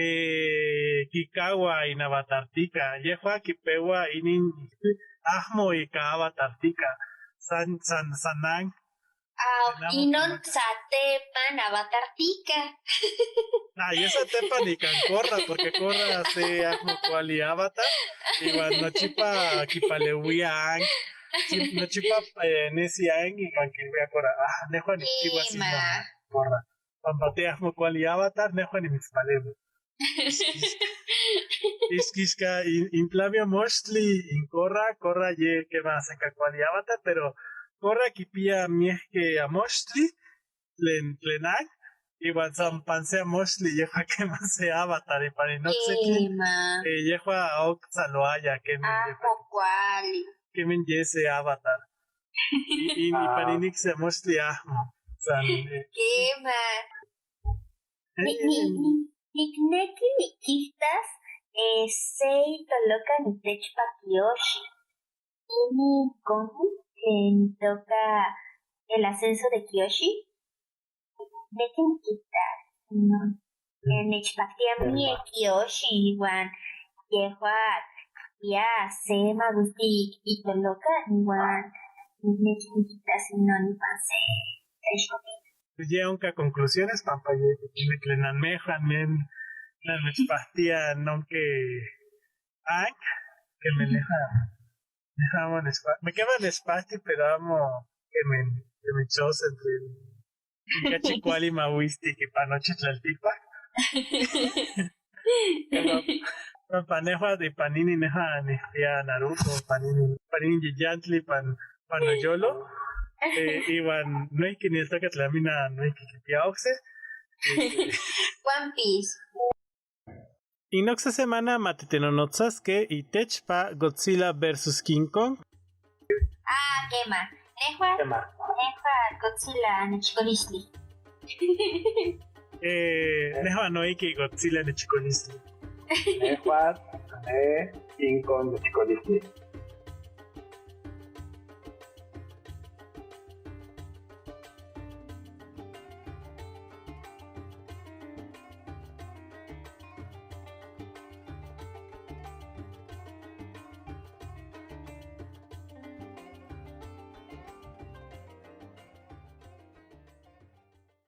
eh, kikaua in avatartika. Yehua kipeua inin, ahmo ika avatartika. San, san, san Aang. Ah, inon satepan avatartika. Ah, yeh satepan ika Korra, porque Korra se ahmo kuali avatar, iuan nochipa kipaleuia Aang. Nochipa, eh, nesi Aang iuan kiluia Korra, ah, nehua nikchiuas inon, Korra. Pampa teh ahmo kuali avatar, nehua nimitzpaleua. Iskixka in, in Plavia Moxtli, in Korra, Korra yeh kema se ka kuali avatar, pero Korra kipia miehke amoxtli tlen, tlen Aang, iuan san pan se amoxtli yehua kema se avatar, ipan in okseki, eh, yehua ok tzaluaya kema, ahmo kuali, kema yeh se avatar. I, i, ipan in ikse amoxtli ahmo. San, eh, kema. Ni, ni, ni, nikneki nikitas, eh, se itoloka nitechpa Kyoshi. Inin cómic, eh, nitoka El ascenso de Kyoshi. Nikneki nikitas, no. Eh, nechpaktia miek Kyoshi, iuan yehua ya se maguiltik itoloka, iuan nikneki nikitas inon ipan se, se cómic. Pues ya onka conclusiones, pampa ya, ya tlen nanmehuan, nen, nanmechpahtia nonke Aang, kema nehua, nehua amo nechpa-, me kema nechpahti, pero amo kema, kema Chosen tlen, tlen cachi cuali maguiltic ipan nochi tlaltipac. Pero, pero pa nehua, ipan inin nehua nihpia Naruto, pan inin, pan inin yiyantli, pan, pan noyolo. Eh, iuan noihqui niyetoca tlamina, noihqui quipia ocse. Este, One Piece. In ocse semana ma titenonotzasque itechpa Godzilla versus King Kong. Ah, quema. Nehua, quema, nehua Godzilla nechcolisli. Eh, nehua noihqui Godzilla nechcolisli. Nehua, eh, King Kong nechcolisli.